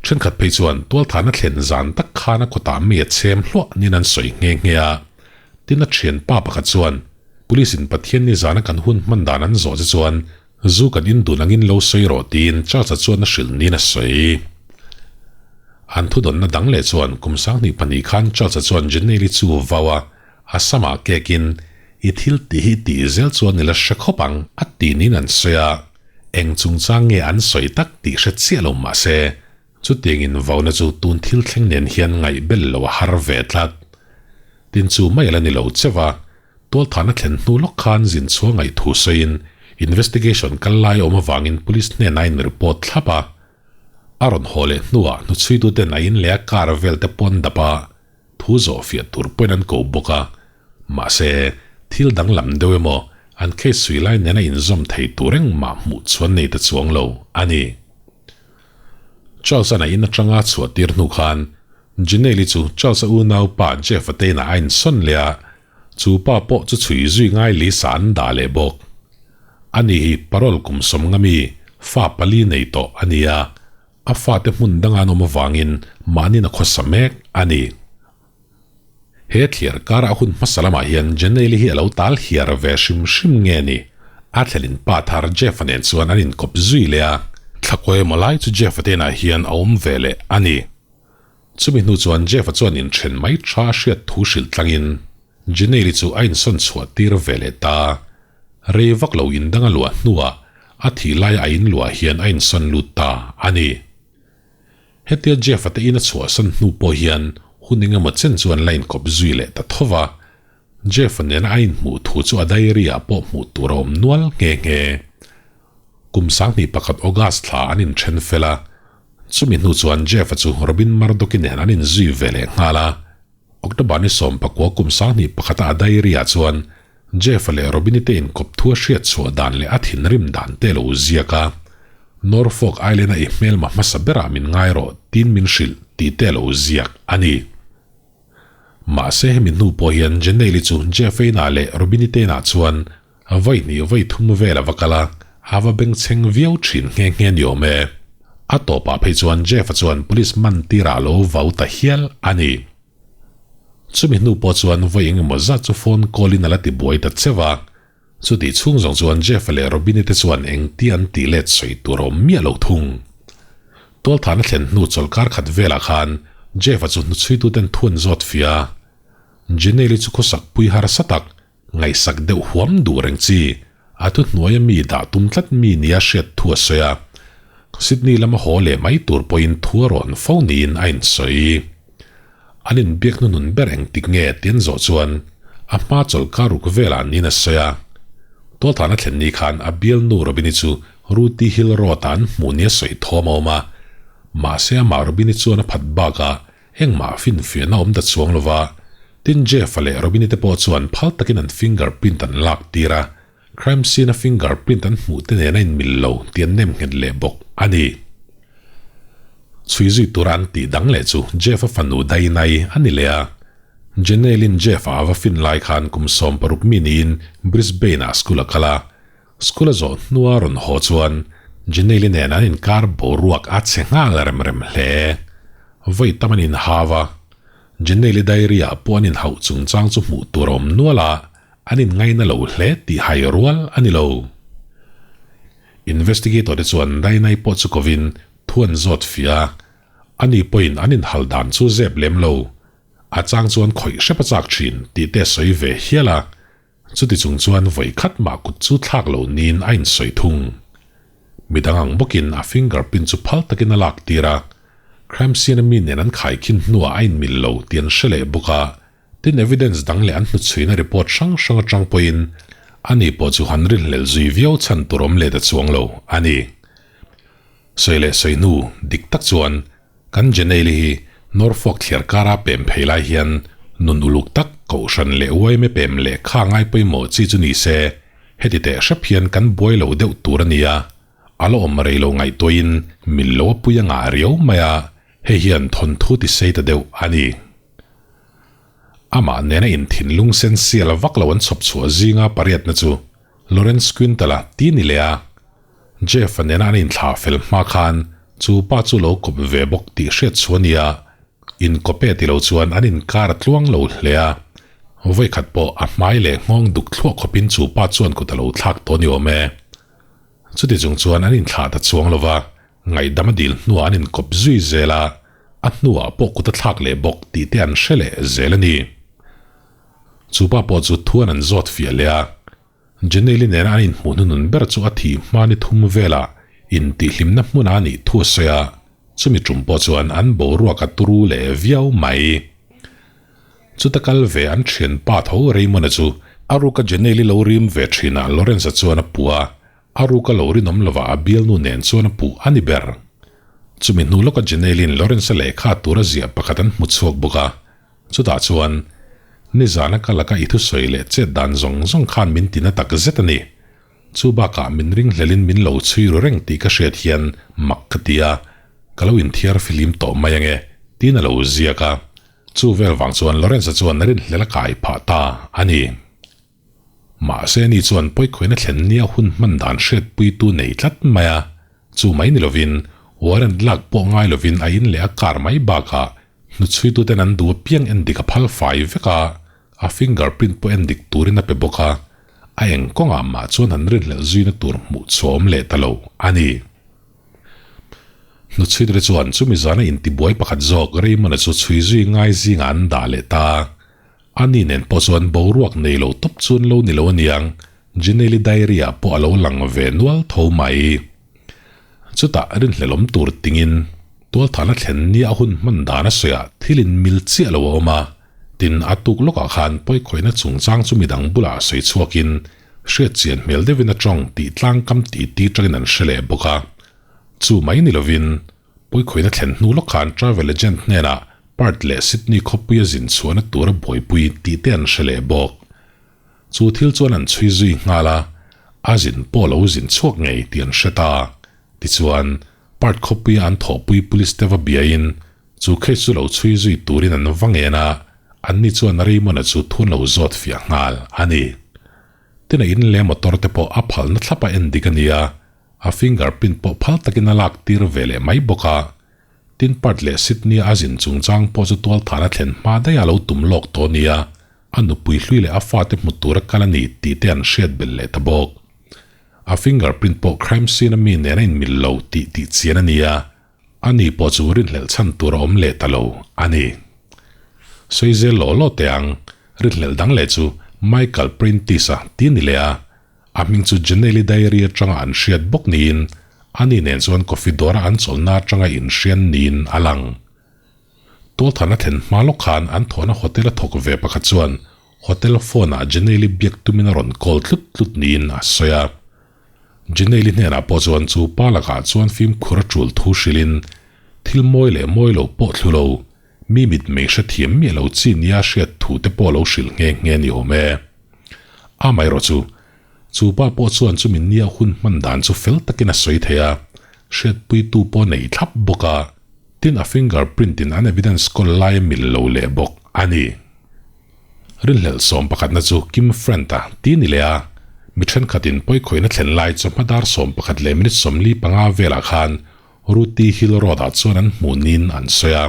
Thenkhat phei chuan tualthahna thlen zan tak khan a kawtah mi a chhem hluah niin an sawi nghe nghe a. Tin a thianpa pakhat chuan, Police in Pathian ni zana kan hun hman dan an zawh che chuan zu kan in dun angin lo sawi rawh tiin Charles-a chuan a hrilh niin a sawi. An thudawnna dang leh chuan kum 2002 khan Charles-a chuan Janelle-i chu vau a, A samah kekin, I thil tih hi tih zel chuan i la hre khawp ang, a ti niin an sawi a. Eng chungchang nge an sawi tak tih hre chiah lo mah se, chutiangin vauna chu tun thil thleng nen hian ngaih bel lo a har ve tlat. Tin chu mai a la ni lo cheuh a, tualthahna thlen hnu lawk khan zin chhuah ngaih thu sawiin investigation kal lai a awm avangin police hnenah a in report thlap a. A rawn haw leh hnuah hnuchhuituten a in leh a car vel te pawn dap a, Thu zawh fiah tur pawhin an ko bawk a, mahse, thil danglam deuh emaw an case sui lai nena inzawm thei tur engmah hmuh chuan nei ta chuang lo a ni. Charles-a'n a in atanga a chhuah tir hnu khan Janelle-i chu Charles-a unaupa Jeff-a te inah a insawn leh a, chu pa pawh chu chhui zui ngai Lisa an dah leh bawk. Ani hi parole kum 50 mi, fa pali nei tawh a ni a, A fate hmun danga an awm avangin mahniin a khawsa mek a ni. He thliar kara a hun hmasa lamah hian Janelle hi a lo tal hiar ve hrim hrim nge ni? A thlenin pa thar Jeff-a nen chuan an inkawp zui leh a, thlakawi emaw lai chu Jeff-a te inah hian a awm ve leh a ni. Chumi hnu chuan Jeff-a chuan inthen mai tha a hriat thu hrilh tlangin Janelle chu a insawn chhuah tir ve leh ta. Rei vak lo in dang a luah hnuah a thih laia a in luah hian a insawn lut ta a ni. Hetia Jeff-a te in a chhuahsan hnu pawh hian Hun engemaw chen chu an la inkawp zui leh ta tho va. Jeff-a nena a inhmuh thu chu a diary-ah pawh hmuh tur a awm nual nghe nghe. Kum 2001 August thla an inthen fel a, chumi hnu chuan Jeff-a chu Robin Murdoch-i nen an inzui ve leh nghal a. October ni 19 kum 2001-a a diary-ah chuan Jeff-a leh Robin-i te inkawp thu a hriat chhuah dan leh a thinrim dan te a lo ziak a. Norfolk Island-a i hmelma hmasa berah min ngai rawh tiin min hrilh tih te a lo ziak a ni. Mahse hemi hnu pawh hian Janelle-i chu Jeff-a inah leh Robin-i te inah chuan vawi hnih vawi thum vel a va kal a, a va bengchheng viau thin nghe nghe ni awm e. A tawpah phei chuan Jeff-a chuan police man tirah a lo vau ta hial a ni. Chumi hnu pawh chuan vawi engemaw zat chu phone call in a la ti buai ta cheu a, chutih chhung zawng chuan Jeff-a leh Robin-i te chuan engti an tih let sawi tur a awm miah lo thung. Tualthahna thlen hnu chawlhkar khat velah khan Jeff-a chu hnuchhuituten thu an zawt fia a, Janelle-i chu khawsak pui harsa tak, ngaihsak deuh huam duh reng chi, a thuhnuaia mi dah tum tlat mi nia hriat thu a sawi a, Sydney lama haw leh mai tur pawhin thu a rawn fo niin a insawi. An inbiak hnuhnun ber engtik nge ti an zawh chuan a hma chawlhkar ruk velah niin a sawi a. Tualthahna thlen ni khan a bialnu Robini chu Ruti Hill Road-ah an hmuh nia sawi thawm a awm a, mahse amah Robini chuan a phat bakah Engmah finfiahna awm ta chuang lova, tin Jeff-a leh Robin-i te pawh chuan phal takin an finger print an lak tir a, crime scene-a finger print an hmuh te nen a inmil lo tih an nem nghet leh bawk a ni. Chhui zui tura an tih dang leh chu Jeff-a fanu Dainai a ni leh a. Janelle-in Jeff-a a va fin lai khan kum 16 mi niin Brisbane-ah school a kal a, School a zawh hnua rawn haw chuan Janelle-i nen an inkar boruak a chhe nghal rem rem hle. Vawi tam an inhau a, Janelle-i diary-ah pawh an inhauh chungchang chu hmuh tur a awm nual a, an inngaina lo hle tih hai rual a ni lo. Investigator te chuan Dainai pawh chu kovin thu an zawt fiah a, ani pawhin an inhal dan chu zep lem lo. A chang chuan khawih hrep a chak thin tih te a sawi ve hial a. Chuti chung chuan vawi khat mah kut chu thlak lo niin a insawi thung. Midang ang bawkin a finger print chu phal takin a lak tir a, crime scene a mi nen an khaikhin hnuah a inmil lo tih an hre leh bawk a, tin evidence dang leh an hnuchhuina report hrang hrang atang pawhin ani pawh chu han rinhlelh zui viau chhan tur awm leh ta chuang lo a ni. Sawi leh sawi hnu dik tak chuan Kan Janelle hi Norfolk thliar kara pem phei lai hian nun uluk tak kohhran leh uaime pem leh kha ngai pawimawh chi chu ni se, heti teh hrep hian kan buai lo deuh tur a nia. A la awm rei lo ngaihtuahin mil lo a pui a ngah riau mai a, hei hian thawnthu ti sei ta deuh a ni. Amah nena inthinlung sen sial vak lo an chhawp chhuah zinga pariatna chu Lawrence Quintal-a ti ni leh a. Jeff-a nena an inthlah fel hma khan chu pa chu lo kawp ve bawk tih hriat chu a nia, inkawp e ti lo chuan an inkar a tluang lo hle a, vawikhat pawh a hmai leh nghawng duk thluah khawpin chu pa chuan kut a lo thlak tawh ni awm e. Chuti chung chuan an inthlah ta chuang lo va, ngaihdam a dil hnuah an inkawp zui zel a, a hnuah pawh kut a thlak leh bawk tih te an hre leh zel a ni. Chu pa pawh chu thuan an zawt fiah leh a. Janelle-i nena an inhmuh hnunun ber chu a thih hma ni thum velah intihhlimna hmuna a nih thu a sawi a, chumi tum pawh chuan an boruak a turu leh viau mai. Chuta kal ve an thianpa tho Raymond-a chu a ruka Janelle-i lo rim ve thinah Lawrence-a chuan a puh a, a ruka lo rinawm lovah a bialnu nen chuan a puh a ni ber. Chumi hnu lawka Janelle-i'n Lawrence-a lehkha tura ziah pakhat an hmu chhuak bawk a, Chutah chuan, Nizana ka laka i thusawi leh chet dan zawng zawng khan min tina tak zet a ni. Chu bakah min ringhlelin min lo chhui ru reng tih ka hriat hian mak ka ti a, ka lo inthiar fihlim tawh mai ange, tiin a lo ziak a. Chu vel vang chuan Lawrence-a chuan rinhlel a kai phah ta a ni. Mahse ni chuan pawikhawina thlen nia hun hman dan hriatpuitu nei tlat mai a, chu mai ni lovin warrant lak pawh ngai lovin a in leh a car mai bakah hnuchhuituten an duh apiang endik a phal fai vek a, a finger print pawh endik turin a pe bawk a, a eng kawngah mah chuan han rinhlelh zuina tur hmuh chhuah awm leh ta lo a ni. Hnuchhuitu te chuan chumi zana intibuai pakhat zawk Raymond-a chu chhui zui ngai zingah an dah leh ta. A ni nen pawh chuan boruak nei lo tawp chu an lo ni lo aniang, Janelle-i diary-ah pawh a lo lang ve nual tho mai. Chutah rinhlelawm tur tingin. Tualthahna thlen nia a hun hman dan a sawiah thil in mil chiah lo a awm a, tin a tuk lawkah khan pawikhawihna chungchang chu midang bulah sawi chhuakin hriat chian hmel deuhin a tawng tih tlangkam tih ti tangin an hre leh bawk a. Chu mai ni lovin pawikhawihna thlen hnu lawk khan travel agent hnenah Perth leh Sydney khawpuia zin chhuahna tura buaipui tih te an hre leh bawk. Chu thil chuan an chhui zui nghal a, a zin pawh lo zin chhuak ngei tih an hre ta. Tichuan, Perth khawpuia an thawhpui police te va biain chu case chu lo chhui zui turin an va ngen a, anni chuan Raymond-a chu thun lo zawt fiah nghal a ni. Tin a in leh motor te pawh a phalna thlapa en dik a ni a, a fingerprint pawh phal takin a lak tir ve leh mai bawk a. Tin Perth leh Sydney-a a zin chungchang pawh chu tualthahna thlen hma daih a lo tum lawk tawh a ni a, a nupui hlui leh a fate hmu tura kal a ni tih te an hriat belh leh ta bawk. A fingerprint pawh crime scene a mi nen a inmil lo tih tih chian a ni a, ani pawh chu rinhlelh chhan tur a awm leh ta lo a ni. Sawi zel law law teh ang, rinhlelh dang leh chu Michael Prentice-a ti a ni leh a, a hming chu Janelle-i diary atanga an hriat bawk niin ani nen chuan coffee dawra an chawlhna atanga inhrian niin a lang. Tualthana thlen hma lawk khan an thawhna hotel a thawk ve pakhat chuan hotel phone ah Janelle-i biak tumin a rawn call tlut tlut niin a sawi a. Janelle-i hnenah pawh chuan chu pa lakah chuan fimkhur a tul thu hrilhin thil mawi leh mawi lo pawh thlu lo, mi mitmei hrethiam miah lo chi nia hriat thu te pawh lo hrilh nghe nghe ni awm e. Amaherawhchu, chu pa pawh chuan chumi nia hun hman dan chu fel takin a sawi thei a, hriatpuitu pawh nei thlap bawk a. Tin a finger print in an evidence kawl lai a mil lo leh bawk a ni. Rinhlelh sawm pakhatna chu Kim Friend a ti ni leh a, mi thenkhatin pawikhawihna thlen lai chawhma dar 11 leh minute 45 velah khan Ruti Hill Road ah chuan an hmuh niin an sawi a.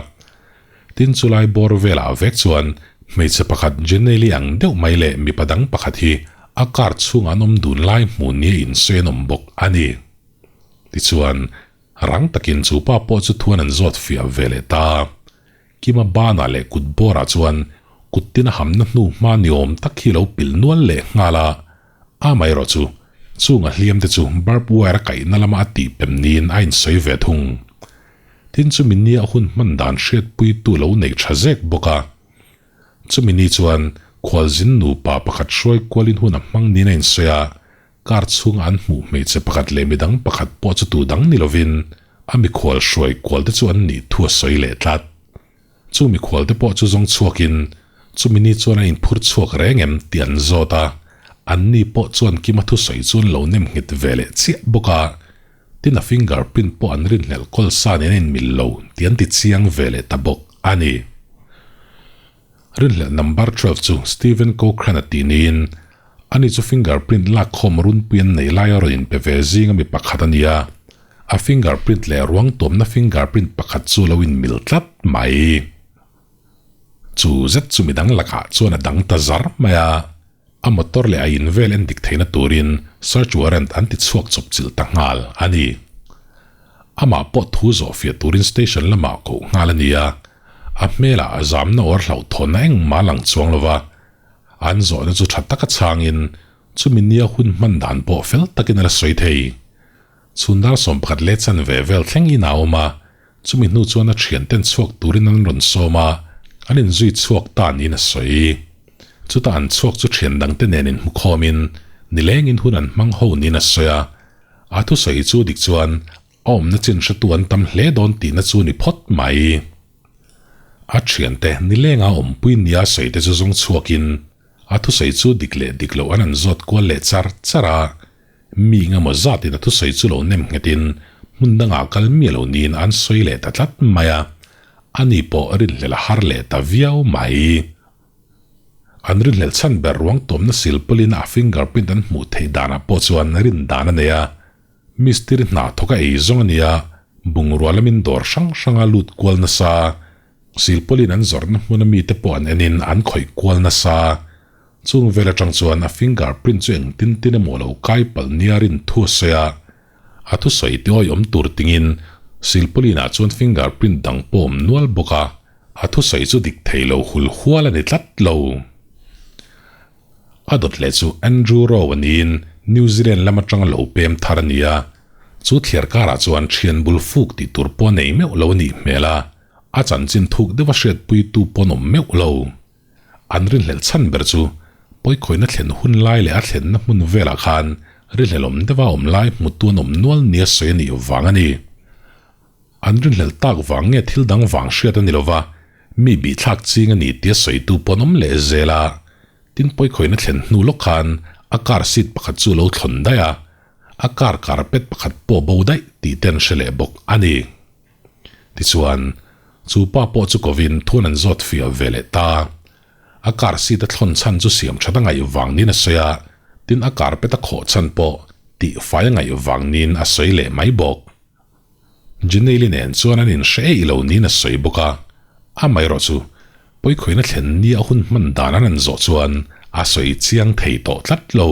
Tin chulai bawr velah vek chuan hmeichhe pakhat Jenely ang deuh mai leh mipa dang pakhat hi a car chhungah an awm dun lai hmuh nia insawi an awm bawk a ni. Tichuan. Rang takin chu pa pawh chu thuan an zawt fiah ve leh ta. Kima banah leh kut bawrah chuan kut tin a hamna hnu hma ni awm tak hi lo pilh nual leh nghal a. Amaherawh chu, chung a hliam te chu barb wire a kaihna lama a tih pem niin a insawi ve thung. Tin chumi nia hun hman dan hriatpuitu lo nei tha zek bawk a. Chumi ni chuan khualzin nupa pakhat hruai kualin hun a hmang niin a insawi a, Car chhunga an hmuh hmeichhe pakhat leh midang pakhat pawh chu tu dang ni lovin a mikhual hruai kual te chu an nih thu a sawi leh tlat. Chu mikhual te pawh chu zawng chhuakin chumi ni chuan an inphur chhuak reng em tih an zawt a, anni pawh chuan Kima thusawi chu an lo nem nghet ve leh chiah bawk a, tin a finger print pawh an rinhlelh kawl sa nen a inmil lo tih an ti chiang ve leh ta bawk a ni. Rinhlelh number 12 chu Stephen Cochran-a tih niin Ani chu fingerprint lakkhawm runpui an nei lai a rawn inpe ve zing ami pakhat a ni a, a fingerprint leh ruang tuamna fingerprint pakhat chu lo inmil tlat mai. Chu zet chu midang lakah chuan a dang ta zar mai a, a motor leh a in vel en dik theihna turin search warrant an ti chhuak chawp chilh ta nghal a ni. Amah pawh thu zawh fiah turin station lamah koh nghal a ni a, a hmelah a zamna awr hlauhthawnna engmah lang chuang lova, An zawhna chu tha taka chhangin chumi nia hun hman dan pawh fel takin a la sawi thei. Chhun dar 11 leh chanve vel thleng in a awm a, chumi hnu chuan a thianten chhuak turin an rawn sawm a, an inzui chhuak ta niin a sawi. Chutah an chhuak chu thian dangte nen inhmukhawmin nilengin hun an hmang ho niin a sawi a, a thusawi chu dik chuan a awmna chin hretu an tam hle dawn tihna chu ni phawt mai. A thiante nilenga awmpui nia sawi te chu zawng chhuakin a thusawi chu dik leh dik loh an an zawt kual leh char char a, mi engemaw zatin a thusawi chu lo nem nghetin hmun dangah kal miah lo niin an sawi leh ta tlat mai a, ani pawh rinhlelh a har leh ta viau mai. An rinhlelh chhan ber ruang tuamna silpawlin a fingerprint an hmuh theih danah pawh chuan rin dan a nei a, Mistiri hna thawk a ei zawng a nia, bungrua lamin dawr hrang hranga lut kual nasa, silpawlin an zawrhna hmuna mite pawh an enin an khawih kual nasa. Chung vel atang chuan a finger print chu engtin tin emaw lo kai palh nia rin thu a sawi a, a thusawi ti awihawm tur tingin silpawlinah chuan finger print dang pawh awm nual bawk a, a thusawi chu dik thei lo hul hual a ni tlat lo. A dawt leh chu Andrew Rowe a niin New Zealand lam atanga lo pem thar a ni a. Chu thliar karah chuan thian bul fuk tih tur pawh a nei meuh lo a nih hmel a, a chanchin thuk deuha hriatpuitu pawh an awm meuh lo. An rinhlelh chhan ber chu pawikhawihna thlen hun lai leh a thlenna hmun velah khan rinhlelhawm deuha awm lai hmutu an awm nual nia sawi a nih vang a ni. An rinhlelh tak vang nge thil dang vang hriat a ni lova, mi bihthlak ching a ni tia sawitu pawh an awm leh zel a. Tin pawikhawihna thlen hnu lawk khan a car seat pakhat chu a lo thlawn daih a, a car carpet pakhat pawh bo daih tih te an hre leh bawk a ni. Tichuan, chu pa pawh chu kovin thuan an zawt fiah ve leh ta. A car seat a thlawn chhan chu siam that a ngaih vang niin a sawi a, tin a carpet a khawh chhan pawh tih fai a ngaih vang niin a sawi leh mai bawk. Jeneili nen chuan an inhre eih lo niin a sawi bawk a, amaherawh chu pawikhawihna thlen ni a hun hman dan an han zawh chuan a sawi chiang thei tawh tlat lo.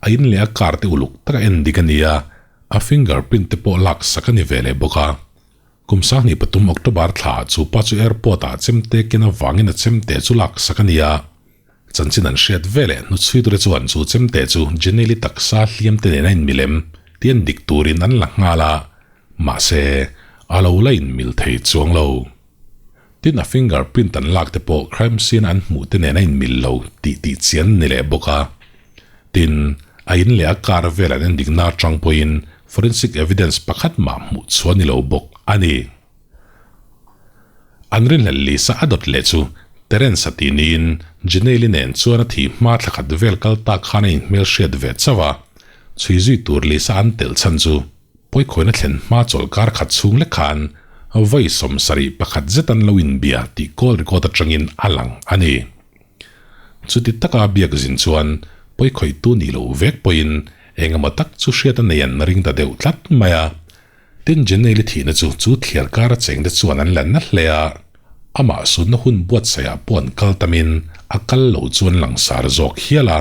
A in leh a car te uluk taka en dik a ni a, a finger print te pawh lak sak a ni ve leh bawk a. Kum sanghnih pathum October thla ah chu pa chu airport ah chemte ken avangin a chemte chu lak sak a ni a. Chanchin an hriat ve leh hnuchhuiture chuan chu chemte chu Jenny-li taksa hliam te nen a inmilem tih an dik turin an la nghal a, mahse a lo la inmil thei chuang lo. Tin a finger print an lak te pawh crime scene a an hmuh te nen a inmil lo tih tih chian ni leh bawk a. Tin, a in leh a car vel an endikna atang pawhin forensic evidence pakhat mah hmuh chhuah ni lo bawk a ni. An rinhlelh Lisa a dawt leh chu Terence a tih niin Janelle-i nen chuan a thih hma thla khat vel kal tak khan a inhmel hriat ve chauh a, chhui zui tur Lisa an telh chhan chu pawikhawina thlen hma chawlh kar khat chhung lek khan vawi 71 zet an lo inbia tih call record atangin a lang a ni. Chuti taka biak zin chuan pawikhawihtu nih loh vek pawhin engemaw tak chu hriat a nei an ring ta deuh tlat mai a. Tin Jenny-li thihna chu chu thliar kar a chengte chuan an la na hle a, amah sunna hun buatsaihah pawh an kal tamin a kal lo chu an langsar zawk hial a,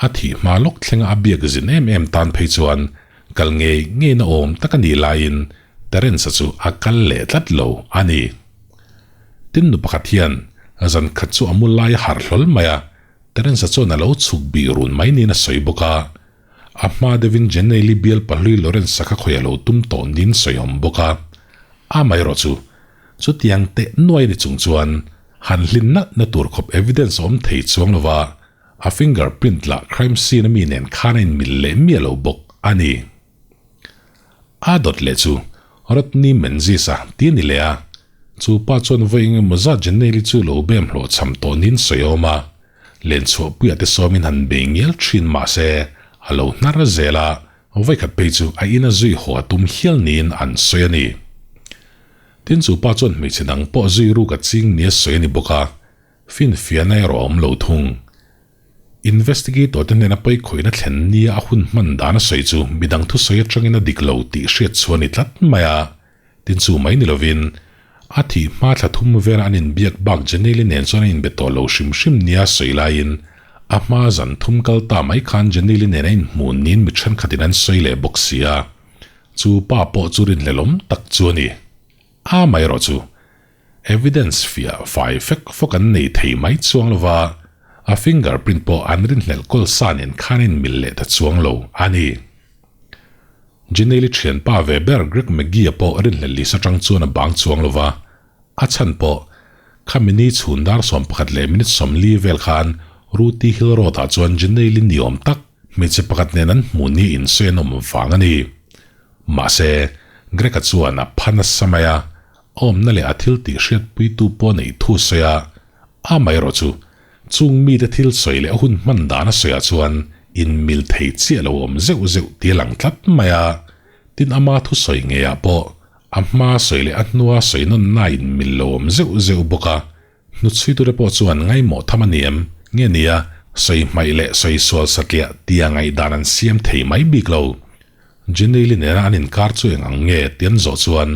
a thih hma lawk thlenga a biak zin em em tan phei chuan kal ngei ngeina awm tak a nih laiin Terence-a chu a kal leh tlat lo a ni. Tin nu pakhat hian zan khat chu a mu lai a harh hlawl mai a, Terence-a chuan a lo chhuk bih run mai niin a sawi bawk a. A hma deuhin Jenny-li bial pahlui Lawrence-a kha khawi a lo tum tawh niin sawi awm bawk a. Amaherawh chu, chutiang teh nuai ni chung chuan han hlin nalh na tur khawp evidence a awm thei chuang lo va, a finger print lah crime scene a mi nen khan a inmil leh miah lo bawk a ni. A dawt leh chu Rodney Menzies-a ti a ni leh a, chu pa chuan vawi eng emaw zat Jenny-li chu lo bem hlawhchham tawh niin sawi awm a. Len chhuahpuiah te sawmin han bei ngial thin mahse a lo hnar zel a, vawikhat phei chu a ina zui haw a tum hial niin an sawi a ni. Tin chu pa chuan hmeichhe dang pawh zui ruk a ching nia sawi a ni bawk a, finfiahna erawh a awm lo thung. Investigator te hnena pawikhawihna thlen nia a hun hman dan a sawi chu midang thusawi atangin a dik lo tih hriat chhuah a ni tlat mai a. Tin chu mai ni lovin, a thih hma thla thum vela an inbiak bak Jenny-li nen chuan a inbe tawh lo hrim hrim nia sawi laiin, a hma zan thum kal ta mai khan Jenny-li nen a inhmuh niin mi thenkhatin an sawi leh bawk si a. Chu pa pawh chu rinhlelawm tak chu a ni. A mai erawh chu evidence fiah fai fek fawk an nei thei mai chuang lo va, a fingerprint pawh an rinhlelh kawl sa nen khan a inmil leh ta chuang lo a ni. Jenny-li thianpa ve ber Greg McGee-a pawh rinhlelh lisa tang chuan a bang chuang lo va, a chhan pawh khami ni chhun dar 11 leh minute 40 vel khan Ruti Hill Road-ah chuan Jenny-li niawm tak hmeichhe pakhat nen an hmuh ni insawi an awm vang a ni. Mahse, Greg-a chuan a pha nasa mai a, a awmna leh a thil tih hriatpuitu pawh neih thu sawi a, amaherawh chu Chung mite thil sawi leh a hun hman dan a sawiah chuan inmil thei chiah lo awm zeuh zeuh tih a lang tlat mai a, tin ama thusawi ngeiah pawh a hma sawi leh a hnua sawi nawnna a inmil lo awm zeuh zeuh bawk a, hnuchhuitute pawh chuan ngaimawh tham a ni em nge nia sawi hmaih leh sawi sual satliah tia ngaihdan an siam thei mai bik lo. Jenny-li nena an inkar chu eng ang nge tih an zawh chuan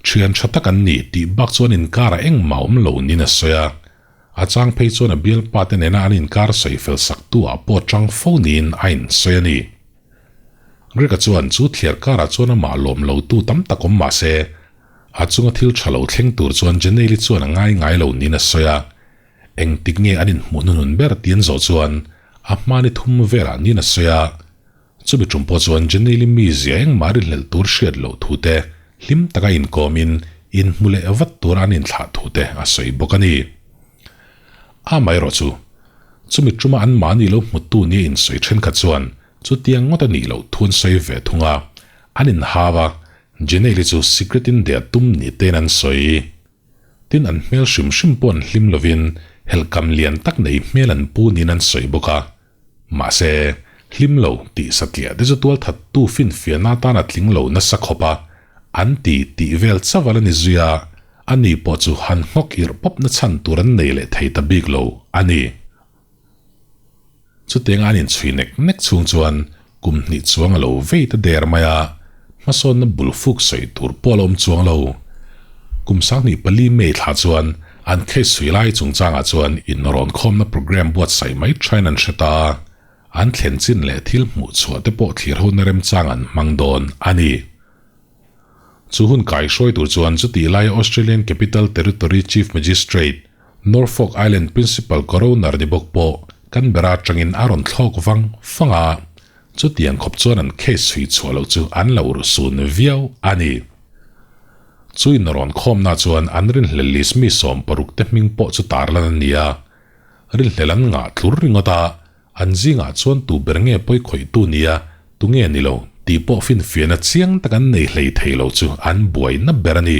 thian tha tak an ni tih bak chu an inkarah engmah awm lo niin a sawi a. A chang phei chuan a bialpa te nena an inkar sawi fel sak tu ah pawh chang fo niin a insawi a ni. Greg-a chuan chu thliar karah chuan amah lawm lo tu tam tak awm mah se, a chunga thil tha lo thleng tur chuan Jenny-li chuan a ngai ngai lo niin a sawi a. Engtik nge an inhmuh hnuhnun ber tih an zawh chuan a hmani thum velah niin a sawi a. Chumi tum pawh chuan Jenny-li mizia engmah rinhlelh tur hriat loh thu te, hlim taka inkawmin inhmu leh vat tura an inthlah thu te a sawi bawk a ni. Amaherawh chu, chumi tuma an mahni lo hmutu nia insawi thenkhat chuan chutiang ngawt a nih loh thu an sawi ve thung a, an inhau a, Jenny-li chu secret in deh tum ni tein an sawi. Tin, an hmel hrim hrim pawh an hlim lovin helhkam lian tak nei hmel an pu niin an sawi bawk a. Mahse, hlim lo tih satliah te chu tualthattu finfiahna atan a tling lo nasa khawp a, an ti tih vel chauh ala ni zui a, ani pawh chu han nghawk irh pawp na chhan tur an nei leh thei ta bik lo a ni. Chutianga an inchhui nek nek chhung chuan kum hnih chuang a lo vei ta der mai a, hmasawnna bul fuk sawi tur pawh a la awm chuang lo. Kum 2004 May thla chuan an case chhui lai chungchangah chuan inrawn khawmna programme buatsaih mai thain an hre ta a, an thlen chin leh thil hmuh chhuah te pawh thlir hona remchang an hmang dawn a ni. Chu hun kaihruai tur chuan chutih laia Australian Capital Territory Chief Magistrate, Norfolk Island Principal Coroner ni bawk pawh Canberra atangin a rawn thlawk vang vang a, chutiang khawp chuan an case chhui chhuah loh chu an lo rusun viau a ni. Chu inrawn khawmna chuan an rinhlel list mi 60 te hming pawh chu tarlan a ni a, rinhlel an ngah tlur ringawt a, An zingah chuan tu ber nge pawi khawihtu nia, tu nge ni lo tih pawh finfiahna chiang tak an nei hlei thei lo chu an buaina ber a ni.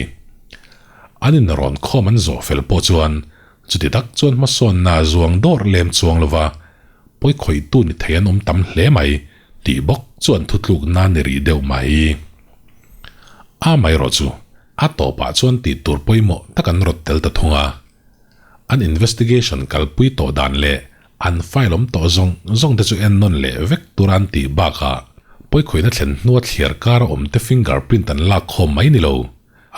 An inrawn khawm an zawh fel pawh chuan chuti tak chuan hmasawnna a zuang dawr lem chuang lova, pawi khawihtu ni thei an awm tam hle mai tih bawk chu an thutlukna ni rih deuh mai. Amaherawh chu a tawpah chuan tih tur pawimawh tak an rawt tel ta thung a. An investigation kalpui tawh dan leh an file awm tawh zawng zawng te chu en nawn leh vek tur an tih bakah pawikhawihna thlen hnua thliar kara awm te fingerprint an lak khawm mai ni lo.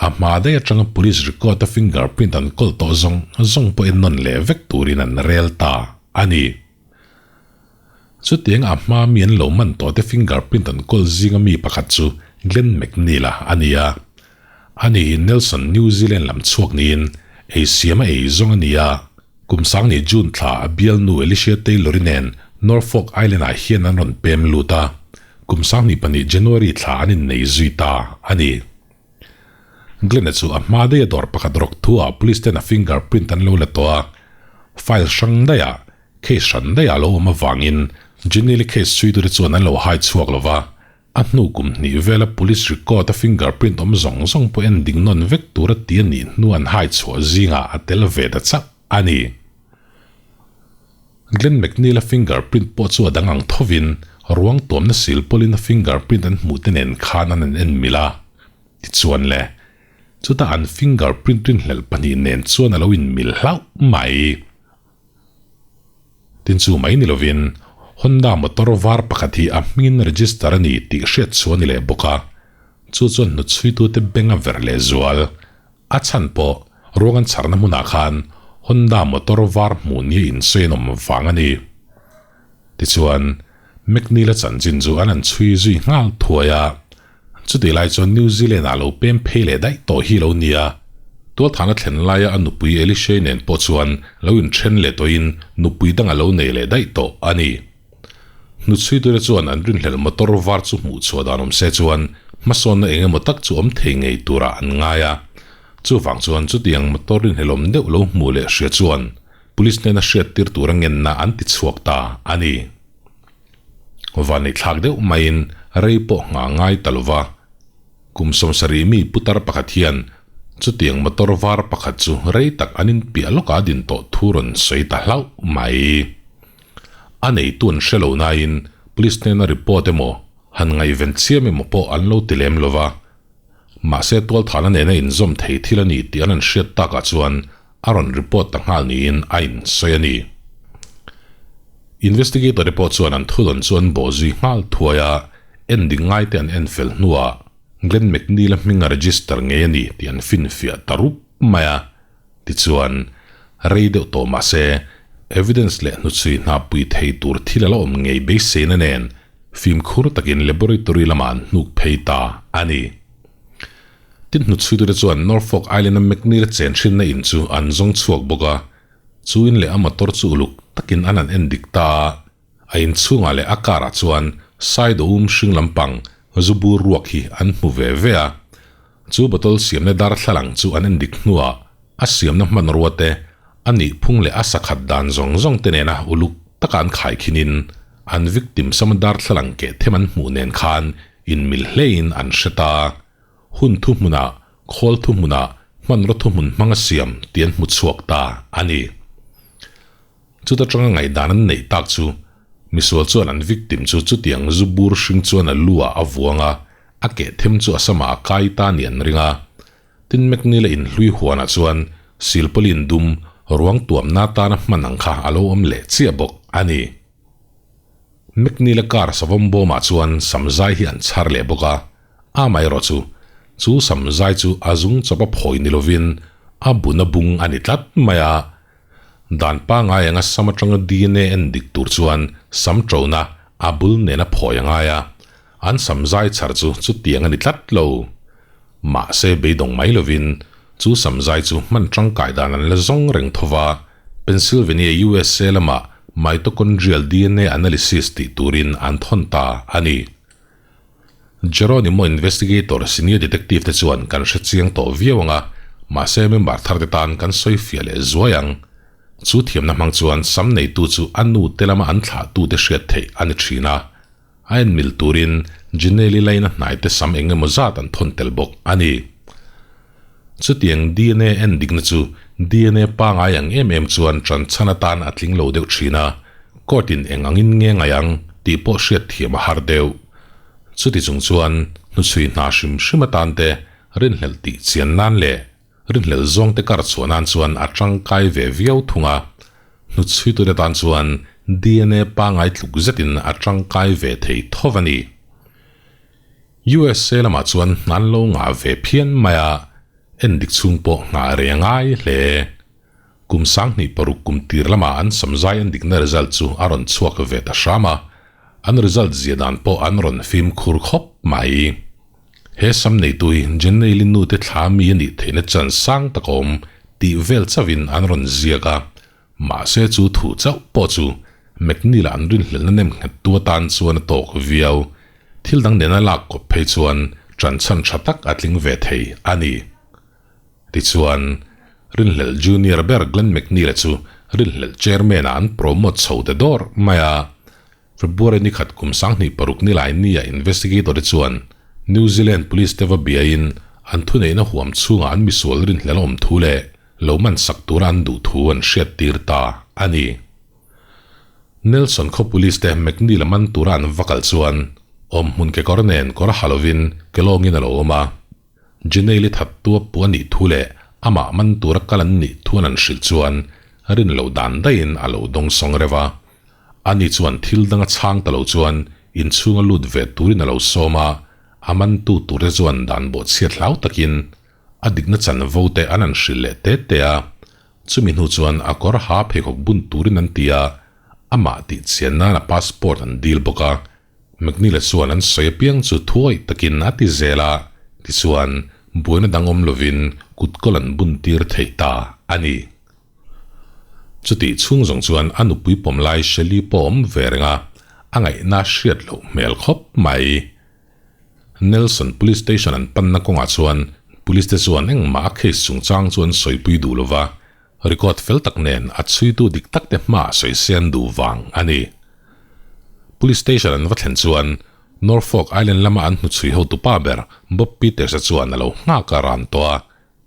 A hma daih atanga police record a fingerprint an kawl tawh zawng zawng pawh en nawn leh vek turin an rel ta a ni. Chutiang a hma mi an lo man tawh te fingerprint an kawl zinga mi pakhat chu Glenn McNeil-a a ni a. Ani hi Nelson, New Zealand lam chhuak niin ei siam a ei zawng a ni a. Kum sangni June thla a bialnu Alicia Taylor-i nen Norfolk Island-ah hian an rawn pem lut a, kum 2002 January thla an innei zui ta a ni. Glenn-a chu a hma daih a dawr pakhat rawk thu-ah police ten a fingerprint an lo la tawh a, file hrang daihah case hran daihah a lo awm avangin Jenny-li case chhuitute chuan an lo hai chhuak lo va, A hnu kum hnih vela police record a fingerprint awm zawng zawng pawh en ding nawn vek tur a ti a nih hnu an hai chhuah zingah a tel ve ta chauh a ni. Glenn McNeil a fingerprint pawh chu a dang ang thovin ruang tuamna sil pawlin a fingerprint an hmuh te nen khan an an en mil a. Tichuan le, chutah an fingerprint rinhlelh pahnih nen chuan a lo inmil hlauh mai. Tin chu mai ni lovin Honda motor var pakhat hi a hmingin register a ni tih hriat chu a ni leh bawk a, chu chuan hnutchhuitute beng a verh leh zual. A chhan pawh ruang an chharna hmunah khan Honda motor var hmuh nia insawi an awm vang a ni. Tichuan, McNeil-a chanchin chu an han chhui zui nghal thuai a, chutih lai chuan New Zealand-ah lo pem phei leh daih tawh hi lo nia. Tualthana thlen laia a nupui Elishei nen pawh chuan lo inthen leh tawhin nupui dang a lo nei leh daih tawh a ni. Hnutchhuiture chuan an rinhlelh motor var chu hmuh chhuah dan awm se chuan hmasawnna eng emaw tak chu awm thei ngei turah an ngai a. Chuvang chuan chutiang motor rinhlelhawm deuh lo hmuh leh hria chuan Police hnena hriattir tura ngenna an ti chhuak ta a ni. Vanneih thlak deuh maiin rei pawh nghah ngai ta lova, kum 70 mi putar pakhat hian chutiang motor var pakhat chu rei tak an inpiah lawkah a din tawh thu rawn sawi ta hlauh mai. A neitu an hre lo nain police hnena report emaw han ngaihven chiam emaw pawh an lo ti lem lova, mahse tualthahna nena inzawm thei thil a ni tih an han hriat takah chuan a rawn report ta nghal niin a insawi a ni. Investigator te pawh chuan an thudawn chu an bawh zui nghal thuai a, en ding ngai te an en fel hnuah Glenn McNeil-a hming a register ngei a ni tih an finfiah ta rup mai a. Tichuan, rei deuh tawh mah se, evidence leh hnuchhui hna pui thei tur thil a la awm ngei beiseina nen fimkhur takin laboratory lamah an hnuk phei ta a ni. Tin hnuchhuitute chuan Norfolk Island-a McNeil-a chen hrinna in chu an zawng chhuak bawk a, chu in leh a motor chu uluk takin an han en dik ta a, a inchhungah leh a car-ah chuan Saidoum hring lampang zu bur ruak hi an hmu ve ve a. Chu bottle siamna darthlalang chu an endik hnuah a siamna hmanrua te, a nihphung leh a sakhat dan zawng zawng te nena uluk taka an khaikhinin an victim sama darthlalang keh them an hmuh nen khan inmil hlein an hre ta. Hun thuhmunah, khawl thuhmunah, hmanraw thuhmun hmanga siam tih an hmu chhuak ta a ni. Chuta tanga ngaihdan an neih tak chu misual chuan an victim chu chutiang zu bur hring chuan a lu ah a vuang a, a keh them chu a samah a kai ta ni an ring a. Tin McNeil-a inhlui huanah chuan silpauline dum ruang tuamna tana hman ang kha a lo awm leh chiah bawk a ni. McNeil-a car savawm bawmah chuan samzai hi an chhar leh bawk a, amaherawh chu chu samzai chu a zung chawp a phawi ni lovin a bun a bung a ni tlat mai a. Dan pangngai anga sam atanga dna en dik tur chuan sam tona a bul nena phawi a ngai a, an sam zai chhar chu chutiang a ni tlat lo. Mahse beidawng mai lovin chu sam zai chu hman tangkai dan an la zawng reng tho va, Pennsylvania, USA lamah mitochondrial dna analysis tih turin an thawn ta a ni. Geronimo Investigator Senior Detective te chuan kan hre chiang tawh viau ang a, mahse member thar te tan kan sawi fiah leh zuai ang. Chu thiamna hmang chuan sam neitu chu a nu te lama an thlahtu te hriat theih a ni thin a, a enmil turin Ginelli line a hnai te sam eng emaw zat an thawn tel bawk a ni. Chutiang dna endikna chu dna pangai ang em em chuan ṭanchhan atan a tling lo deuh ṭhin a, court in eng angin nge ngai ang tih pawh hriat thiam a har deuh. Chuti chung chuan hnuchhui hna hrim hrim atan te rinhlelh tih chian nan leh rinhlelh zawng te kar chhuah nan chuan a tangkai ve viau thung a, hnuchhuitute tan chuan dna pangai tluk zetin a tangkai ve thei tho a ni. USA lamah chuan hnan lo ngah ve phian mai a, endik chhung pawh nghah rei a ngai hle. Kum 26 kum tir lamah an samzai endikna result chu a rawn chhuak ve ta hram a, an result zia dan pawh an rawn fimkhur khawp mai. He sam neitu hi Jennaili nute thla mi a nih theihna chan sang tak a awm tih vel chauhin an rawn ziak a, Mahse chu thu chauh pawh chu McNeil-a an rinhlelhna nem nghet tu atan chuan a tawk viau. Thil dang nena lak kawp phei chuan ṭanchhan ṭha tak a tling ve thei a ni. Tichuan, rinhlelh junior ber Glenn McNeil-a chu rinhlelh chairman-ah an promote chho ta dawr mai a. February ni khat kum 26 nilai nia investigator te chuan New Zealand Police te va biain an thuneihna huam chhungah an misual rinhlelh awm thu leh lo man sak tura an duh thu an hriat tir ta a ni. Nelson khaw Police te McNeil a man tura an va kal chuan awmhmun kekawr nen kawr ha lovin kelawngin a lo awm a. Jennail-i thattu a puh a nih thu leh amah man tura kal an nih thu an an hrilh chuan rin loh dan daihin a lo dawngsawng reuh a. Ani chuan thil danga chhang ta lo chuan inchhunga lut ve turin a lo sawm a, a mantu turte chuan dan bawhchhiat hlau takin a dikna chanvo te an an hrilh leh te te a. Chumi hnu chuan a kawr ha pheikhawk bun turin an ti a, amah tih chian nan a passport an dil bawk a. McNeil-a chuan an sawi apiang chu thuawih takin a ti zel a, tichuan buaina dang awm lovin kutkawl an bun tir theih ta a ni. Chutih chhung zawng chuan a nupui pawm lai Shelley pawh awm ve reng a, a ngaihna hriat loh hmel khawp mai. Nelson Police Station an panna kawngah chuan Police te chuan engmah a case chungchang chu an sawipui duh lova, record fel tak nen a chhuitu dik tak te hmaah sawi se an duh vang a ni. Police Station an va thlen chuan Norfolk Island lama an hnuchhui hotupa ber Bob Peters-a chuan a lo nghak a ran tawh a,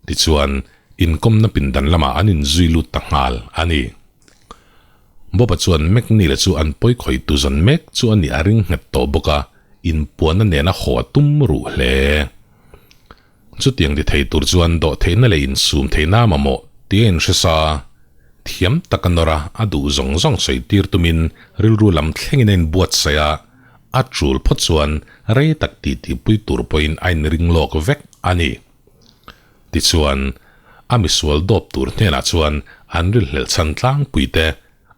Tichuan, inkawmna pindan lamah an inzui lut ta nghal a ni. Bob-a chuan McNeil-a chu an pawi khawih tu zawn mek chu a nih a ring nghet tawh bawk a, inpuanna nena haw a tum ruh hle. Chutiang ti thei tur chuan dawh theihna leh insum theihna a mamawh tih a inhre sa. Thiam taka nawr a, a duh zawng zawng sawi tir tumin rilru lam thlengin a inbuatsaih a, a tul phawt chuan rei tak titipui tur pawhin a inring lawk vek a ni. Tichuan, a misual dawp tur hnenah chuan an rilhlelh chhan tlangpui te,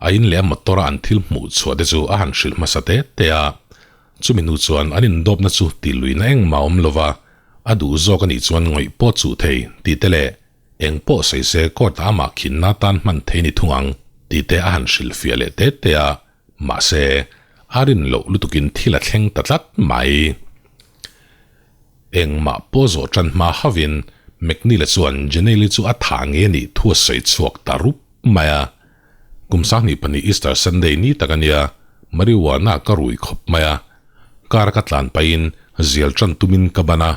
a in leh a motor a an thil hmuh chhuah te chu a han hrilh hmasa te te a. Chumi hnu chuan an indawpna chu tihluihna engmah a awm lova, a duh zawk a nih chuan ngawih pawh chuh thei tih te leh eng pawh sawi se court ah amah khinna tan hman thei ni thung ang tih te a han hrilhfiah leh te te a. Mahse, A rin loh lutukin thil a thleng ta tlat mai. Engmah pawh zawh tan hma hauhin McNeil-a chuan Janelle-i chu a thah nge a nih thu a sawi chhuak ta rup mai a. Kum 22 Easter Sunday ni tak a nia, marijuana ka rui khawp mai a. Car ka tlan pahin zial tan tumin ka ban a,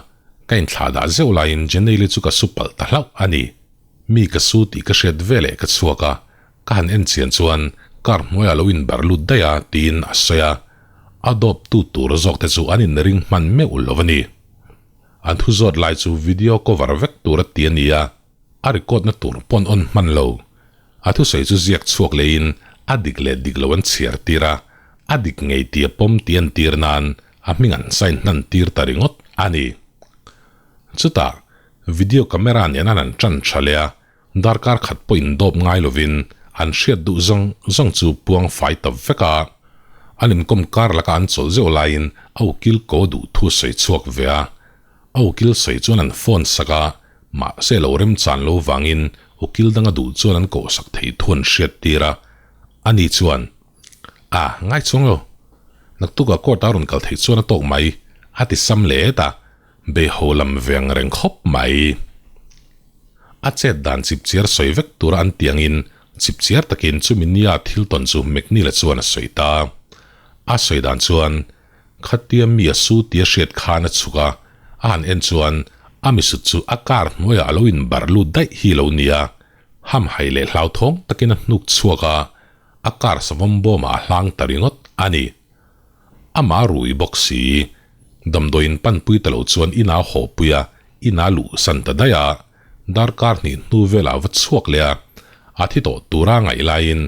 ka inthlah dah zeuh laiin Janelle-i chu ka su palh ta hlauh a ni. Mi ka su tih ka hriat veleh ka chhuak a, ka han en chian chuan car hnuaiah lo inbar lut daih a tiin a sawi a. A dawp tu tur zawk te chu an inring hman meuh lo a ni. An thu zawt lai chu video cover vek tur a ti a ni a, a record na tur pawn on hman lo. A thusawi chu ziak chhuak leiin a dik leh dik lo an chhiar tir a, a dik ngei tih a pawm tih an tir nan a hming an sign hnan tir ta ringawt a ni. Chutah video camera nen an an tan tha leh a, Darkar khat pawh indawp ngai lovin an hriat duh zawng zawng chu puang fai ta vek a. An inkawm kar laka an chawlh zeuh laiin a ukil ko duh thu sawi chhuak ve a. A ukil sawi chuan an phone sak a, mahse lo remchan lo vangin ukil danga duh chuan an kohsak thei thu an hriat tir a. Ani chuan, A, ngai chuang lo. Naktukah court a rawn kal theih chuan a tawk mai, a ti sam leh et a. Beiho lam ve ang reng khawp mai. A chet dan chipchiar sawi vek tura an tih angin chipchiar takin chumi nia thil tawn chu McNeil-a chuan a sawi ta. A sawi dan chuan khatia mi a su tia hriat khan a chhuk a, a han en chuan a misut chu a car hnuaiah a lo inbarh lut daih hi lo nia. Hamhai leh hlauthawng takin a hnuk chhuak a, a car savawm bawmah a hlang ta ringawt a ni. Amah rui bawk si. Damdawiin panpui ta lo chuan inah haw pui a, inah luh san ta daih a. Darkar hnih hnu velah va chhuak leh a, a thi tawh tura ngaih laiin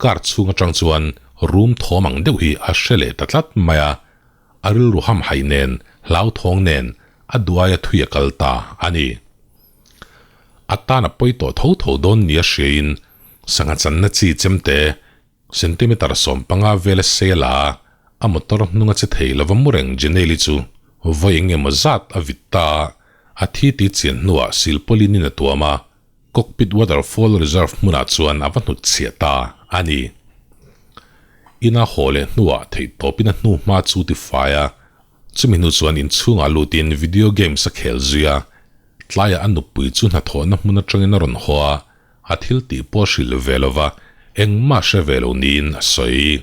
car chhung atang chuan room thawm ang deuh hi a hre leh ta tlat mai a. A rilru hamhaih nen, hlauthawng nen a duaia thui a kal ta a ni. A tan a pawi tawh tho tho dawn nia hriain sangha channa chi chemte Centimeter 15 vela sei a la a, a motor hnung a che thei lova mu reng Janelle-i chu vawi eng emaw zat a vit ta a, a thi ti chian hnuah silpawlin in a tuam a, Cockpit Waterfall Reserve hmunah chuan a va hnut chhiah ta a ni. Ina haw leh hnuah theihtawpin a hnu hma chu ti fai a, chumi hnu chuan inchhungah lutin video games a khel zui a, tlaiah a nupui chu hnathawhna hmun atangin a rawn haw a, A thil tih pawh hrilh ve lo va, engmah hre ve lo niin a sawi.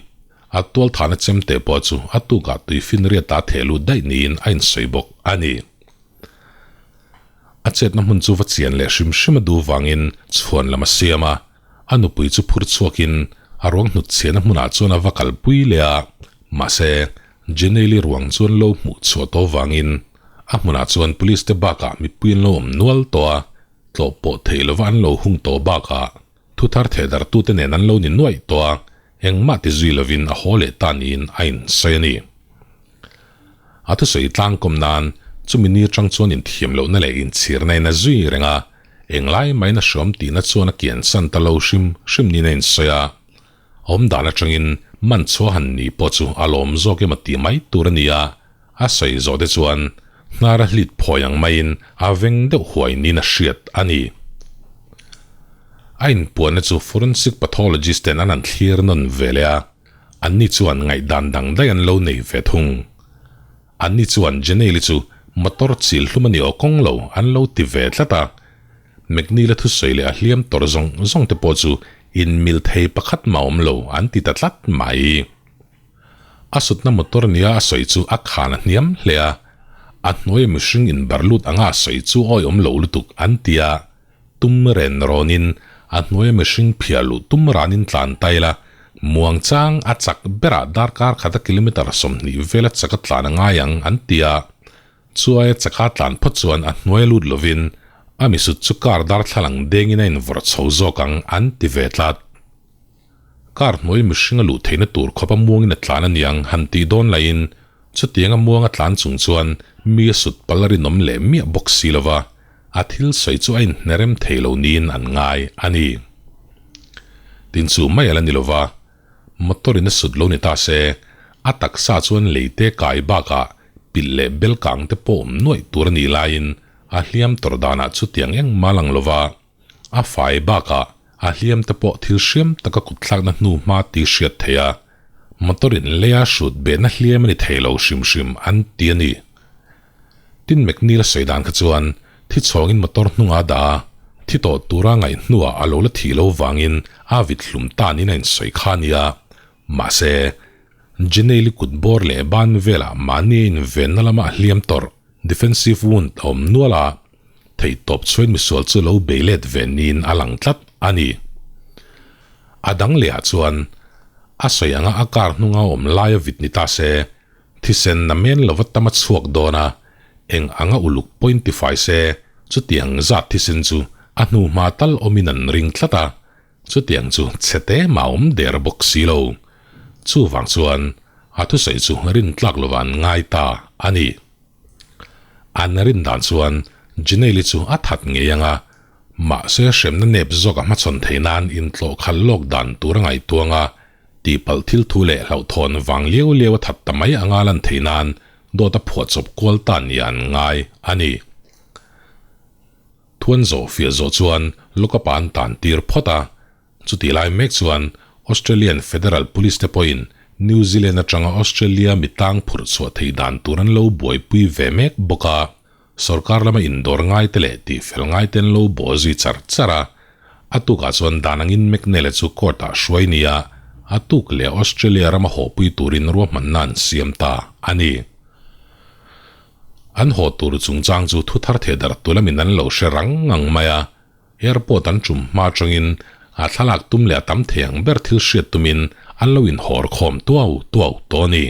A tualthahna chemte pawh chu a tukah tuifinriat a theh lut daih niin a insawi bawk a ni. A chetna hmun chu va chian leh hrim hrim a duh vangin chhuan lam a siam a, a nupui chu phur chhuakin a ruang hnutchhiahna hmunah chuan a va kalpui leh a, mahse, Jenny-li ruang chuan lo hmuh chhuah tawh vangin a hmunah chuan police te bakah mipui an lo awm nual tawh a, Tlawh pawh theih lova an lo hung tawh bakah thu thar thehdarhtute nen an lo ni nuaih tawh a, engmah ti zui lovin a haw leh ta niin a insawi a ni. A thusawi tlangkawm nan chumi ni atang chuan inthiam lohna leh inchhirna in a zui reng a, englai maiin a hrawm tihna chuan a kiansan ta lo hrim hrim niin a insawi a. Awmdan atangin man chhuah han ni pawh chu a lawm zawk emaw tih mai tur a ni a, a sawi zawh te chuan hnar a hlit phawi ang maiin a veng deuh huai niin a hriat a ni. A inpuanna chu forensic pathologist ten an han thlir nawn ve leh a, anni chuan ngaihdan dang daih an lo nei ve thung. Anni chuan Janelle-i chu motor chil hlum a ni aw kawng lo an lo ti ve tlat a, McNeil-a thusawi leh a hliam tawrh zawng zawng te pawh chu inmil thei pakhat mah awm lo an ti ta tlat mai. A sutna motor nia a sawi chu a khan a hniam hle a, a hnuaia mihring inbar lut anga a sawi chu awihawm lo lutuk an ti a, tum ren rawnin a hnuaia mihring phiah luh tum ranin tlan ta ila, muang chang a chak berah darkar khata kilometre 20 vela chaka tlan a ngai ang an ti a. Chuaia chaka tlan phawt chuan a hnuai lut lovin a misut chu car darthlalang dengin a invawrh chho zawk ang an ti ve tlat. Car hnuai mihring a luh theihna tur khawpa muangin a tlan a niang han tih dawn laiin chutianga muang a tlan chung chuan mi a sut pal a rinawm leh miah bawk si lova, a thil sawi chu a inhnerem thei lo niin an ngai a ni. Tin chu mai a la ni lova, motor in a sut lo ni ta se, a taksa chuan leite kai bakah pilh leh bel kang te pawh awm nuaih tur a nih laiin a hliam tawrh danah chutiang engmah lang lova, A fai bakah a hliam te pawh thil hriam taka kutthlakna hnu hma tih hriat theih a. Motor in leia hrut behna hliam a ni thei lo hrim hrim an ti a ni. Tin McNeil a sawi dan kha chuan thi chhawngin motor hnunga a dah a, thi tawh tura ngaih hnuah a lo la thih lo vangin a vit hlum tanin a insawi kha a nia. Mahse, Jeneil-i kut bawr leh ban velah mahni a invenna lama a hliam tawrh, defensive wound, a awm nual a, theihtawp chhuain misual chu lo bei let ve niin a lang tlat a ni. A dang lehah chuan, a sawi anga a car hnunga awm laia vit ni ta se, thisen na men lova tam a chhuak dawn a, eng anga uluk pawhin tifai se, chutiang zat thisen chu a hnuhma tal awmin an ring tlat a, Chutiang chu chhete mah awm der bawk si lo. Chuvang chuan a thusawi chu rintlak lova an ngai ta a ni. An rin dan chuan Jineli chu a that ngei ang a, mahse hremna nep zawk a hmachhawn theih nan intlawh khal lawk dan tur a ngaihtuang a, tihpalh thil thu leh hlauhthawn vang liau liau a that ta mai anga lan theih nan dawt a phuahchawp kual ta nia an ngai a ni. Thuan zawh fiah zawh chuan lawkapa an tan tir phawt a, chutih lai mek chuan Australian Federal Police te pawhin New Zealand atanga Australia mi tang phurh chhuah theih dan tur an lo buaipui ve mek bawk a, sorkar lama indawr ngai te leh tihfel ngai te an lo bawh zui char char a. A tukah chuan dan angin McNeil-a chu court-ah hruai nia a tuk leh Australia rama hawhpui turin ruahmanna an siam ta a ni. An haw tur chungchang chu thu thar theh darh tu lamin an lo hre rang ngang mai a, airport an tum hma atangin a thlalak tum leh a tam thei ang ber thil hriat tumin an lo inhawr khawm tuau tuau tawh a ni.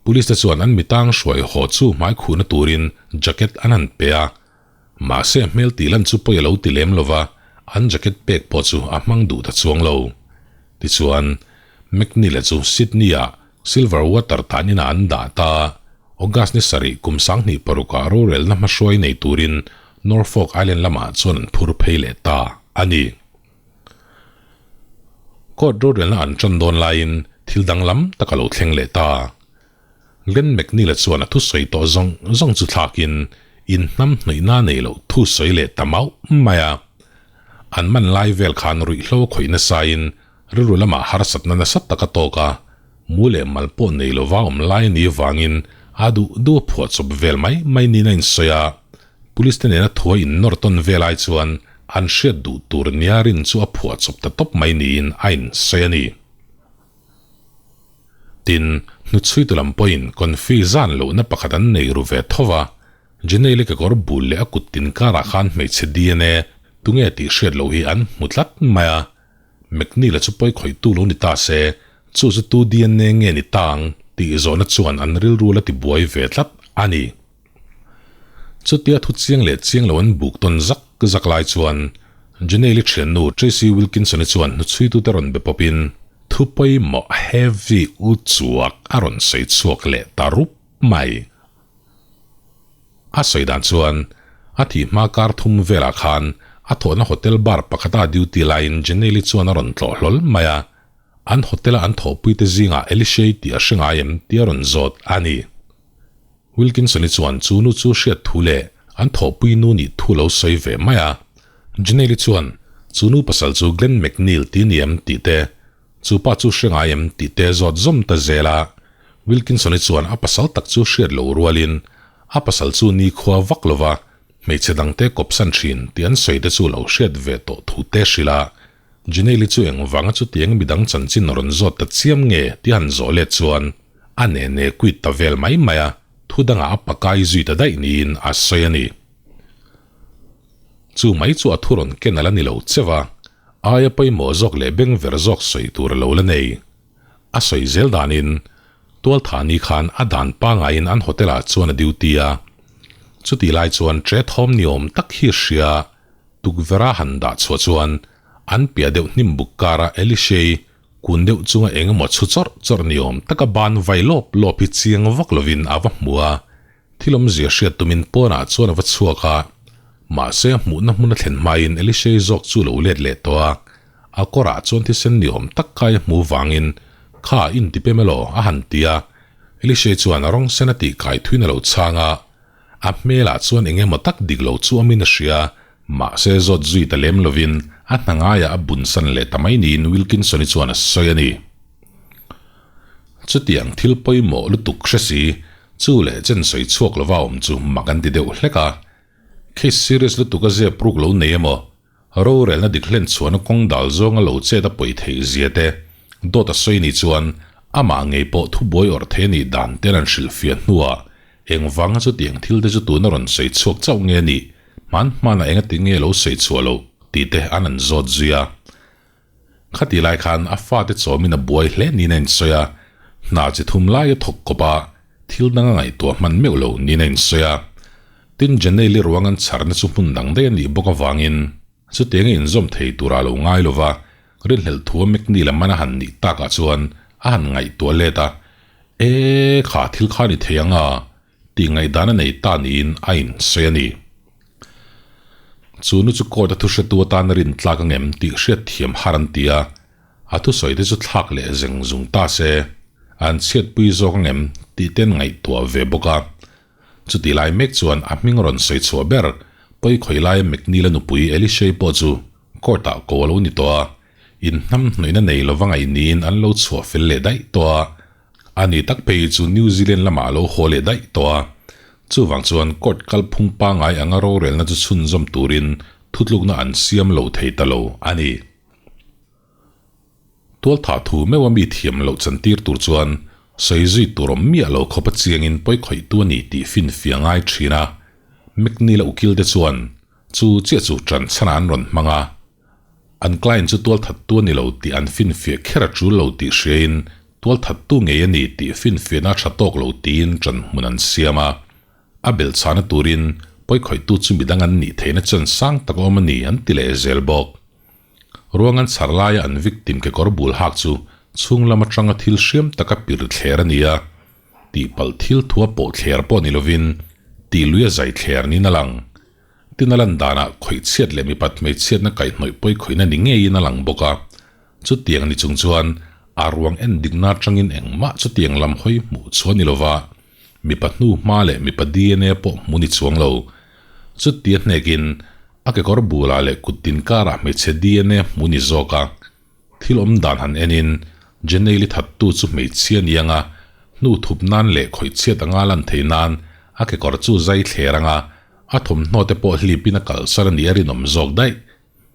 Police te chuan an mitang hruai haw chu hmai khuhna turin jacket an han pe a, mahse hmel tih lan chu pawi a lo ti lem lo va, an jacket pek pawh chu a hmang duh ta chuang lo. Tichuan, McNeil-a chu Sydney-ah Silver Water tan inah an dah ta. August ni sarih kum 2006 ah rorelna hmahruai nei turin Norfolk Island lamah chuan an phur phei leh ta a ni. Court rorelna an tan dawn laiin thil danglam tak a lo thleng leh ta. Glenn McNeil-a chuan a thusawi tawh zawng zawng chu thlakin in hnam hnawihna nei loh thu sawi leh ta mauh mai a. An man lai vel khan ruihhlo a khawih nasain Rilru lamah harsatna nasa tak a tawk a, mu leh mal pawh nei lova awm lai a nih avangin a duh duh a phuah chawp vel mai mai niin a insawi a. Police te nena thua innawr tawn vel ai chuan an hriat duh tur nia rin chu a phuah chawp ta tawp mai niin a insawi a ni. Tin, hnuchhuitu lam pawhin confi zan lohna pakhat an nei ru ve tho va, Jenny-i kekawr bul leh a kut tin karah khan hmeichhe DNA tunge tih hriat loh hi an hmu tlat mai a. McNeil-a chu pawi khawihtu lo ni ta se, chu chu tu DNA nge ni ta ang tih zawhna chuan an rilru la tibuai ve tlat a ni. Chutia thu chiang leh chiang lo an buk tawn zak zak lai chuan Janelle-i thiannu Tracy Wilkinson-i chuan hnuchhuitute rawn be pawpin thu pawimawh heavy u chuak a rawn sawi chhuak leh ta rup mai. A sawi dan chuan, a thih hma kar thum velah khan a thawhna hotel bar pakhata duty laiin Jenny-li chuan a rawn tlawh hlawl mai a, an hotel-a an thawhpuite zingah Elishei tih a hre ngai em tih a rawn zawt a ni. Wilkinson-i chuan chu nu chu hriat thu leh an thawhpui nu nih thu lo sawi ve mai a. Jenny-li chuan chu nu pasal chu Glenn McNeil ti ni em tih te, Chu pa chu hre ngai em tih te zawt zawm ta zel a, Wilkinson-i chuan a pasal tak chu hriat loh rualin a pasal chu nikhua vak lova hmeichhe dangte kawpsan thin tih an sawi te chu lo hriat ve tawh thu te hrilh a, Janelle-i chu engvanga chutiang midang chanchin rawn zawt ta chiam nge tih han zawh let chuan a ne ne kuit ta vel mai mai a, thu dangah a pakai zui ta daih niin a sawi a ni. Chu mai chu a thu rawn ken a la ni lo cheu a, Aia pawimawh zawk leh bengver zawk sawi tur a lo la nei. A sawi zel danin, Tualthani khan a dan pangaiin an hotel-ah chuan a duty a. Chutih lai chuan tre thawm ni awm tak hi hria tukverh-a han dah chhuah chuan an piah deuh hnim buk kara Elishei kun deuh chunga eng emaw chhu chawrh chawrh ni awm taka ban vai lawp lawp hi chiang vak lovin a va hmu a. Thil awmzia hriat tumin pawnah chuan a va chhuak a, mahse a hmuhna hmun a thlen hmain Elishei zawk chu lo let leh tawh a, a kawrah chuan thisen ni awm tak kai a hmu vangin, Kha, in ti pem elaw? a han ti a, Elishei chuan a rawng sen a tih kai thuin a lo chhang a, a hmelah chuan eng emaw tak dik lo chu awmin a hria, mahse zawt zui ta lem lovin a hna ngaiah a bunsan leh ta mai niin Wilkinson-i chuan a sawi a ni. Chutiang thil pawimawh lutuk hre si, chu leh chen sawi chhuak lova awm chu mak an ti deuh hlek a. Case serious lutuk a zep ruk lo nei emaw, rorelna dik hlen chhuahna kawng dal zawnga lo chet a pawi theih zia te, dawt a sawi ni chuan amah ngei pawh thubuai awrh thei a nih dan te an hrilhfiah hnuah engvanga chutiang thil te chu tuna rawn sawi chhuak chauh nge a nih, hman hmanah engati nge lo sawi chhuah loh tih te an han zawt zui a. Khati lai khan a fate chawmin a buai hle niin a insawi a, hna chi thum lai a thawk kawp a, thil dang a ngaihtuah hman meuh lo niin a insawi a. Tin, Janelle-i ruang an chharna chu hmun dang daih a nih bawk avangin chutiang a inzawm thei turah a lo ngai lo va, rinhlelh thu a McNeil a man a han nih takah chuan a han ngaihtuah let a, E, kha thil kha a ni thei ang a, tih ngaihdan a nei ta niin a insawi a ni. Chu nu chu court a thuhretu atan a rin tlak angem tih hriatthiam har an ti a, a thusawi te chu thlak leh zeng zung ta se, an chhiatpui zawk angem tih te an ngaihtuah ve bawk a. Chutih lai mek chuan a hming rawn sawi chhuah ber pawi khawi laia McNeil-a nupui Elishei pawh chu court-ah ko a lo ni tawh a, inhnamhnawihna nei lova ngaih niin an lo chhuah fel leh daih tawh a. A ni tak phei chu New Zealand lamah a lo haw leh daih tawh a. Chuvang chuan court kalphung pangngai anga rorelna chu chhunzawm turin thutlukna an siam lo thei ta lo a ni. Tualthah thu meuha mi thiam loh chantir tur chuan sawi zui tur awm miah lo khawpa chiangin pawi khawihtu a ni tih finfiah ngai thin a. McNeil-a ukil te chuan chu chiah chu ṭanchhanah an rawn hmang a. An client chu tualthattu a ni lo tih an finfiah kher a tul lo tih hriain tualthattu ngei a ni tih finfiahna a tha tawk lo tiin ṭan hmun an siam a. A belhchhahna turin pawikhawihtu chu midang an nih theihna chan sang tak a awm a ni an ti leh zel bawk. Ruang an chhar laia an victim kekawr bul hak chu chhung lam atanga thil hriam taka pir thler a ni a, tihpalh thil thua pawh thler pawh ni lovin tih lui a zai thler niin a lang. Tin a lan danah khawihchhiat leh mipat hmeichhiatna kaihhnawih pawi khawihna ni ngeiin a lang bawk a. Chutiang ni chung chuan a ruang en dikna atangin engmah chutiang lam hawi hmuh chhuah ni lova mipa hnu hma leh mipa DNA pawh hmu ni chuang lo. Chutia hnekin a kekawr bulah leh kuttin karah hmeichhe DNA hmu ni zawk a. Thil awm dan han enin Jeneili thattu chu hmeichhia ni anga hnu thup nan leh khawihchhiat anga lan thei nan a kekawr chu zai thler anga a thawmhnaw te pawh hlipin a kalsan a nih a rinawm zawk daih.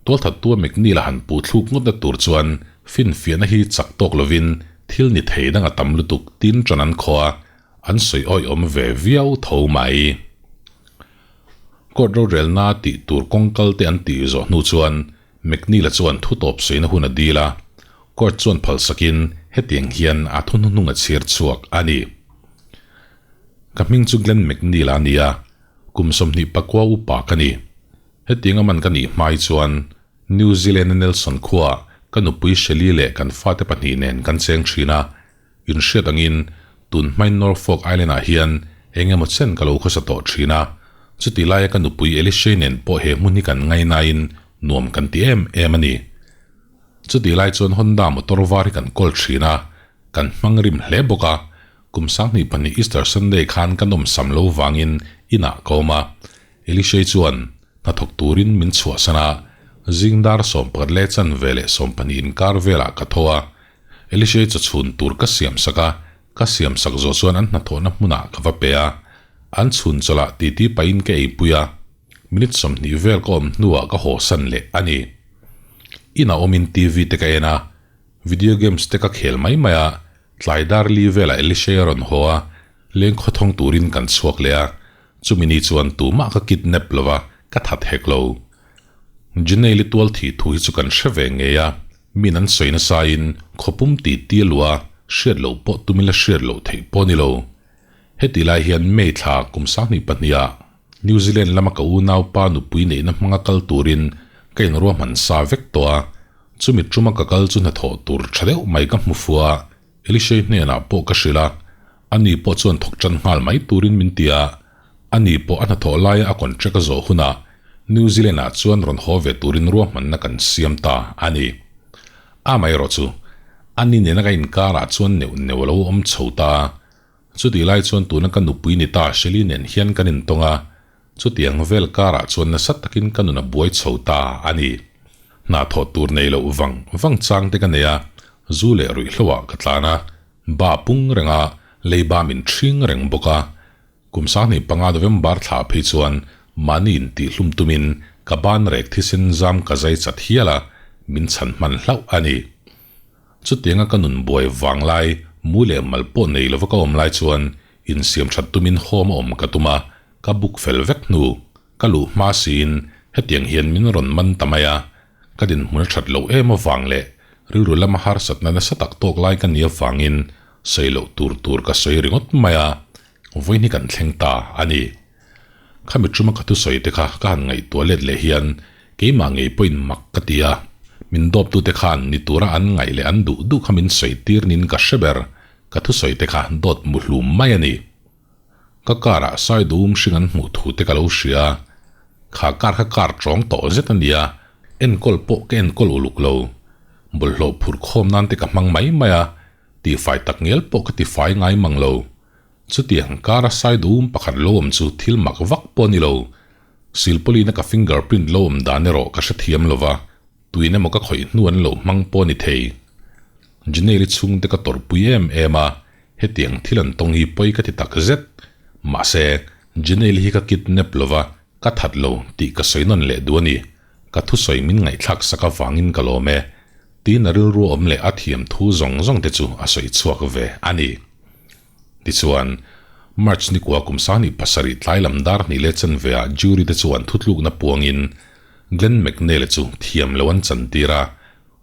Tualthattu a McNeil a han puh thluk ngawtna tur chuan finfiahna hi chak tawk lovin thil ni thei dang a tam lutuk tin ṭan an khaw a, an sawi awihawm ve viau tho mai. Court rorelna tih tur kawngkal te an tih zawh hnu chuan McNeil-a chuan thu tawp sawiina hun a dil a, court chuan phalsakin hetiang hian a thu hnuhnung a chhiar chhuak a ni. Ka hming chu Glenn McNeil-a a ni a, kum 24 upa ka ni. Hetiang a man ka nih hmai chuan New Zealand-a Nelson khuaah ka nupui Shelley leh kan fate pahnih nen kan cheng thin a, inhriat angin tun hmain Norfolk Island-ah hian eng emaw chen ka lo khawsa tawh thin a, chuti laia ka nupui Elishei nen pawh he hmun hi kan ngainain nuam kan ti em em a ni. Chuti lai chuan Honda motor var hi kan kawl thin a, kan hmang rim hle bawk a, kum 22 Easter Sunday khan ka nawmsam lo vangin inah ka awm a, Elishei chuan hnathawk turin min chhuahsan a, zing dar 11 leh chanve leh 12 inkar velah ka tho a, Elishei chawchhun tur ka siamsak a, ka siamsak zawh chuan an hnathawhna hmunah ka va pe a, an chhun chawlhah titi pahin ka eipui a, minute 20 vel ka awm hnuah ka hawsan leh a ni. Inah awmin TV te ka en a, video games te ka khel mai mai a, tlai dar li velah Elishei a rawn haw a, leng khawthawng turin kan chhuak leh a, Chumi ni chuan tumah ka kidnap lo va, ka that hek lo. Junail-i tual thih thu hi chu kan hre ve ngei a, min an sawi nasain khawpum ti ti a luh a, hriat loh pawh tumila hriat loh theih pawh a ni lo. Heti lai hian May thla kum 22 ah New Zealand lama ka unaupa nupui neihna hmanga kal turin ka inruahman sa vek tawh a, chumi tuma ka kal chu hnathawh tur tha deuh mai ka hmu fuh a, Elishei hnenah pawh ka hrilh a, ani pawh chuan thawk tan nghal mai turin min ti a, ani pawh a hnathawh laia a contract a zawh hunah New Zealand-ah chuan rawn haw ve turin ruahmanna kan siam ta a ni. Amaherawh chu, ani nena ka inkarah chuan neuh neuh a lo awm chho ta a, chutih lai chuan tuna ka nupui ni ta Shelley nen hian kan intawng a, chutiang vel karah chuan nasa takin ka nun a buai chho ta a ni. Hna thawh tur nei loh vang vang chang te ka nei a, zu leh ruihhloah ka tlan a. Ba pung reng a, leiba min ṭhing reng bawk a. Kum 25 November thla phei chuan mahni intihlum tumin ka ban rek thisen zam ka zai chat hial a, min chhan hman hlauh a ni. Chutianga ka nun buai vang lai, mu leh mal pawh nei lova ka awm lai chuan insiam that tumin home a awm ka tum a, ka book fel vek hnu. Ka luh hma siin hetiang hian min rawn man ta mai a, ka dinhmun a that loh em avang leh rilru lama harsatna nasa tak tawk lai ka nih avangin sawi loh tur tur ka sawi ringawt mai a, vawiin hi kan thleng ta a ni. Khami tuma ka thusawi te kha ka han ngaihtuah let leh hian keimah ngei pawhin mak ka ti a, min dawptute khan ni tura an ngaih leh an duh duh kha min sawi tir niin ka hre ber, ka thusawi te kha dawt muhlum mai a ni. Ka car ah sai duhum hring an hmuh thu te ka lo hria a, kha car kha car tawng tawh zet a nia, enkawl pawh ka enkawl uluk lo. Bawlhhlawh phurh khawm nan te ka hmang mai mai a, tihfai tak ngial pawh ka tifai ngai mang lo. Chutiang car a sai duhum pakhat lo awm chu thil mak vak pawh a ni lo. Silpawlina ka finger print lo awm dan erawh ka hrethiam lo va, Tuin emaw ka khawih hnu an lo hmang pawh a ni thei. Janelle-i chhungte ka tawrhpui em em a, hetiang thil an tawng hi pawi ka ti tak zet. Mahse, Janelle-i hi ka kidnap lo va, ka that lo tih ka sawi nawn leh duh a ni. Ka thusawi min ngaihthlak sak avangin ka lawm e. Tiin a rilru awm leh a thiam thu zawng zawng te chu a sawi chhuak ve a ni. Tichuan, March nikua kum 27 tlai lam dar hnih leh chanve ah jury te chuan thutlukna puangin Glenn McNeil-a chu thiam lo an chantir a,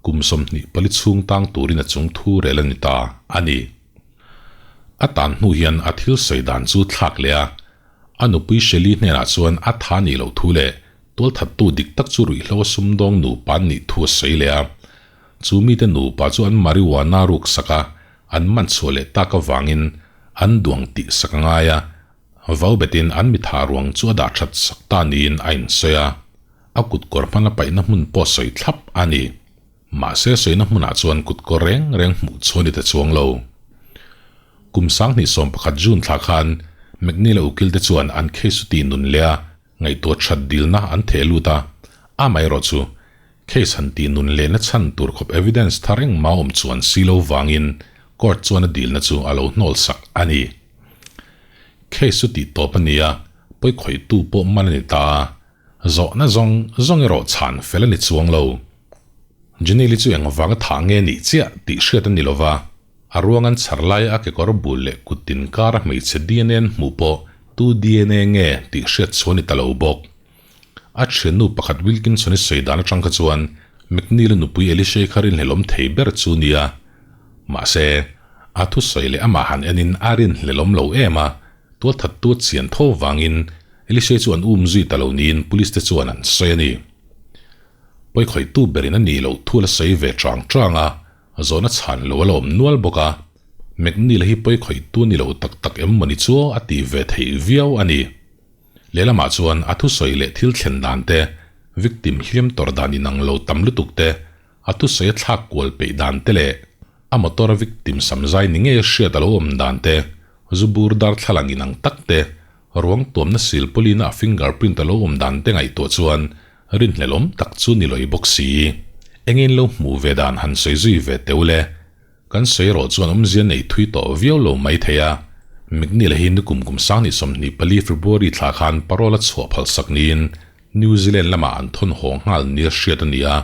kum 24 chhung tang turin a chung thu rel a ni ta a ni. A tan hnu hian a thil sawi dan chu thlak leh a, a nupui Shelley hnenah chuan a tha nih loh thu leh tualthattu dik tak chu ruihhlo a sumdawng nupa an nih thu a sawi leh a. Chu mite nupa chu an marijuana ruk sak a, an man chhuah leh tak avangin an duang tih sak a ngai a, Vau betin an mitha ruang chu a dah that sak ta niin a insawi a, a kutkawr hmanga paihna hmun pawh sawi thlap a ni. Mahse sawina hmunah chuan kutkawr reng reng hmuh chu a ni ta chuang lo. Kum 2011 June thla khan McNeil-a ukil te chuan an case chu tih nun leh a ngaihtuah that dilna an theh lut a, amaherawh chu case han tih nun lehna chhan tur khawp evidence thar engmah awm chuan si lo vangin court chuan a dilna chu a lo hnawl sak a ni. Case chu tih tawp a ni a, pawi khawihtu pawh man a ni ta a, zawhna zawng zawng erawh chhan fel a ni chuang lo. Jenny-li chu engvanga thah nge nih chiah tih hriat a ni lova, a ruang an chhar laia a kekawr bul leh kut tin kara hmeichhe dna an hmuh pawh tu dna nge tih hriat chu a ni ta lo bawk. A thiannu pakhat Wilkinson-i sawi dan atang kha chuan McNeil-a nupui Elisha-i kha rinhlelawm thei ber chu nia. Mahse, a thusawi leh amah han enin a rinhlelawm lo em a, tualthattu a chian tho vangin Elisha-i chu an um zui ta lo niin police te chuan an sawi a ni. Pawikhawihtu berin a nih loh thu a la sawi ve chang chang a, zawhna chhan lo a la awm nual bawk a. McNeil-a hi pawikhawihtu ni lo tak tak em mawni chu a ti ve theih viau a ni. Lehlamah chuan a thusawi leh thil thlen dan te, victim hliam tawrh dan inang lo tam lutuk te, a thusawi a thlak kual peih dan te leh a motor a victim samzai ni ngei a hriat a lo awm dan te, zu bur darthlalang inang tak te, ruang tuamna silpawlina a fingerprint a lo awm dan te ngaihtuah chuan rinhlelawm tak chu ni lawih bawk si. Engin lo hmuh ve dan han sawi zui ve teh ule. Kan sawi erawh chuan awmzia nei thui tawh viau lo mai thei a, McNeil-a hi nikum kum 2024 February thla khan parole a chhuah phal sak niin New Zealand lamah an thawn haw nghal nia hriat a ni a.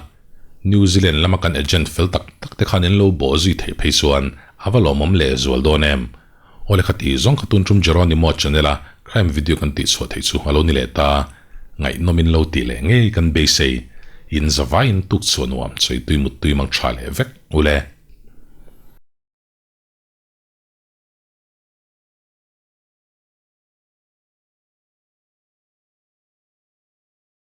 New Zealand lama kan agent fel tak tak te khan in lo bawh zui theih phei chuan a va lawmawm leh zual dawn em. Awle kha tih zawng kha tun tum Jeronimo channel a crime video kan tih chhuah theih chu a lo ni leh ta. Ngaihnawm in lo tih leh ngei kan beisei. In zavaiin tuk chhuah nuam chawitui muttui mang tha leh vek ule.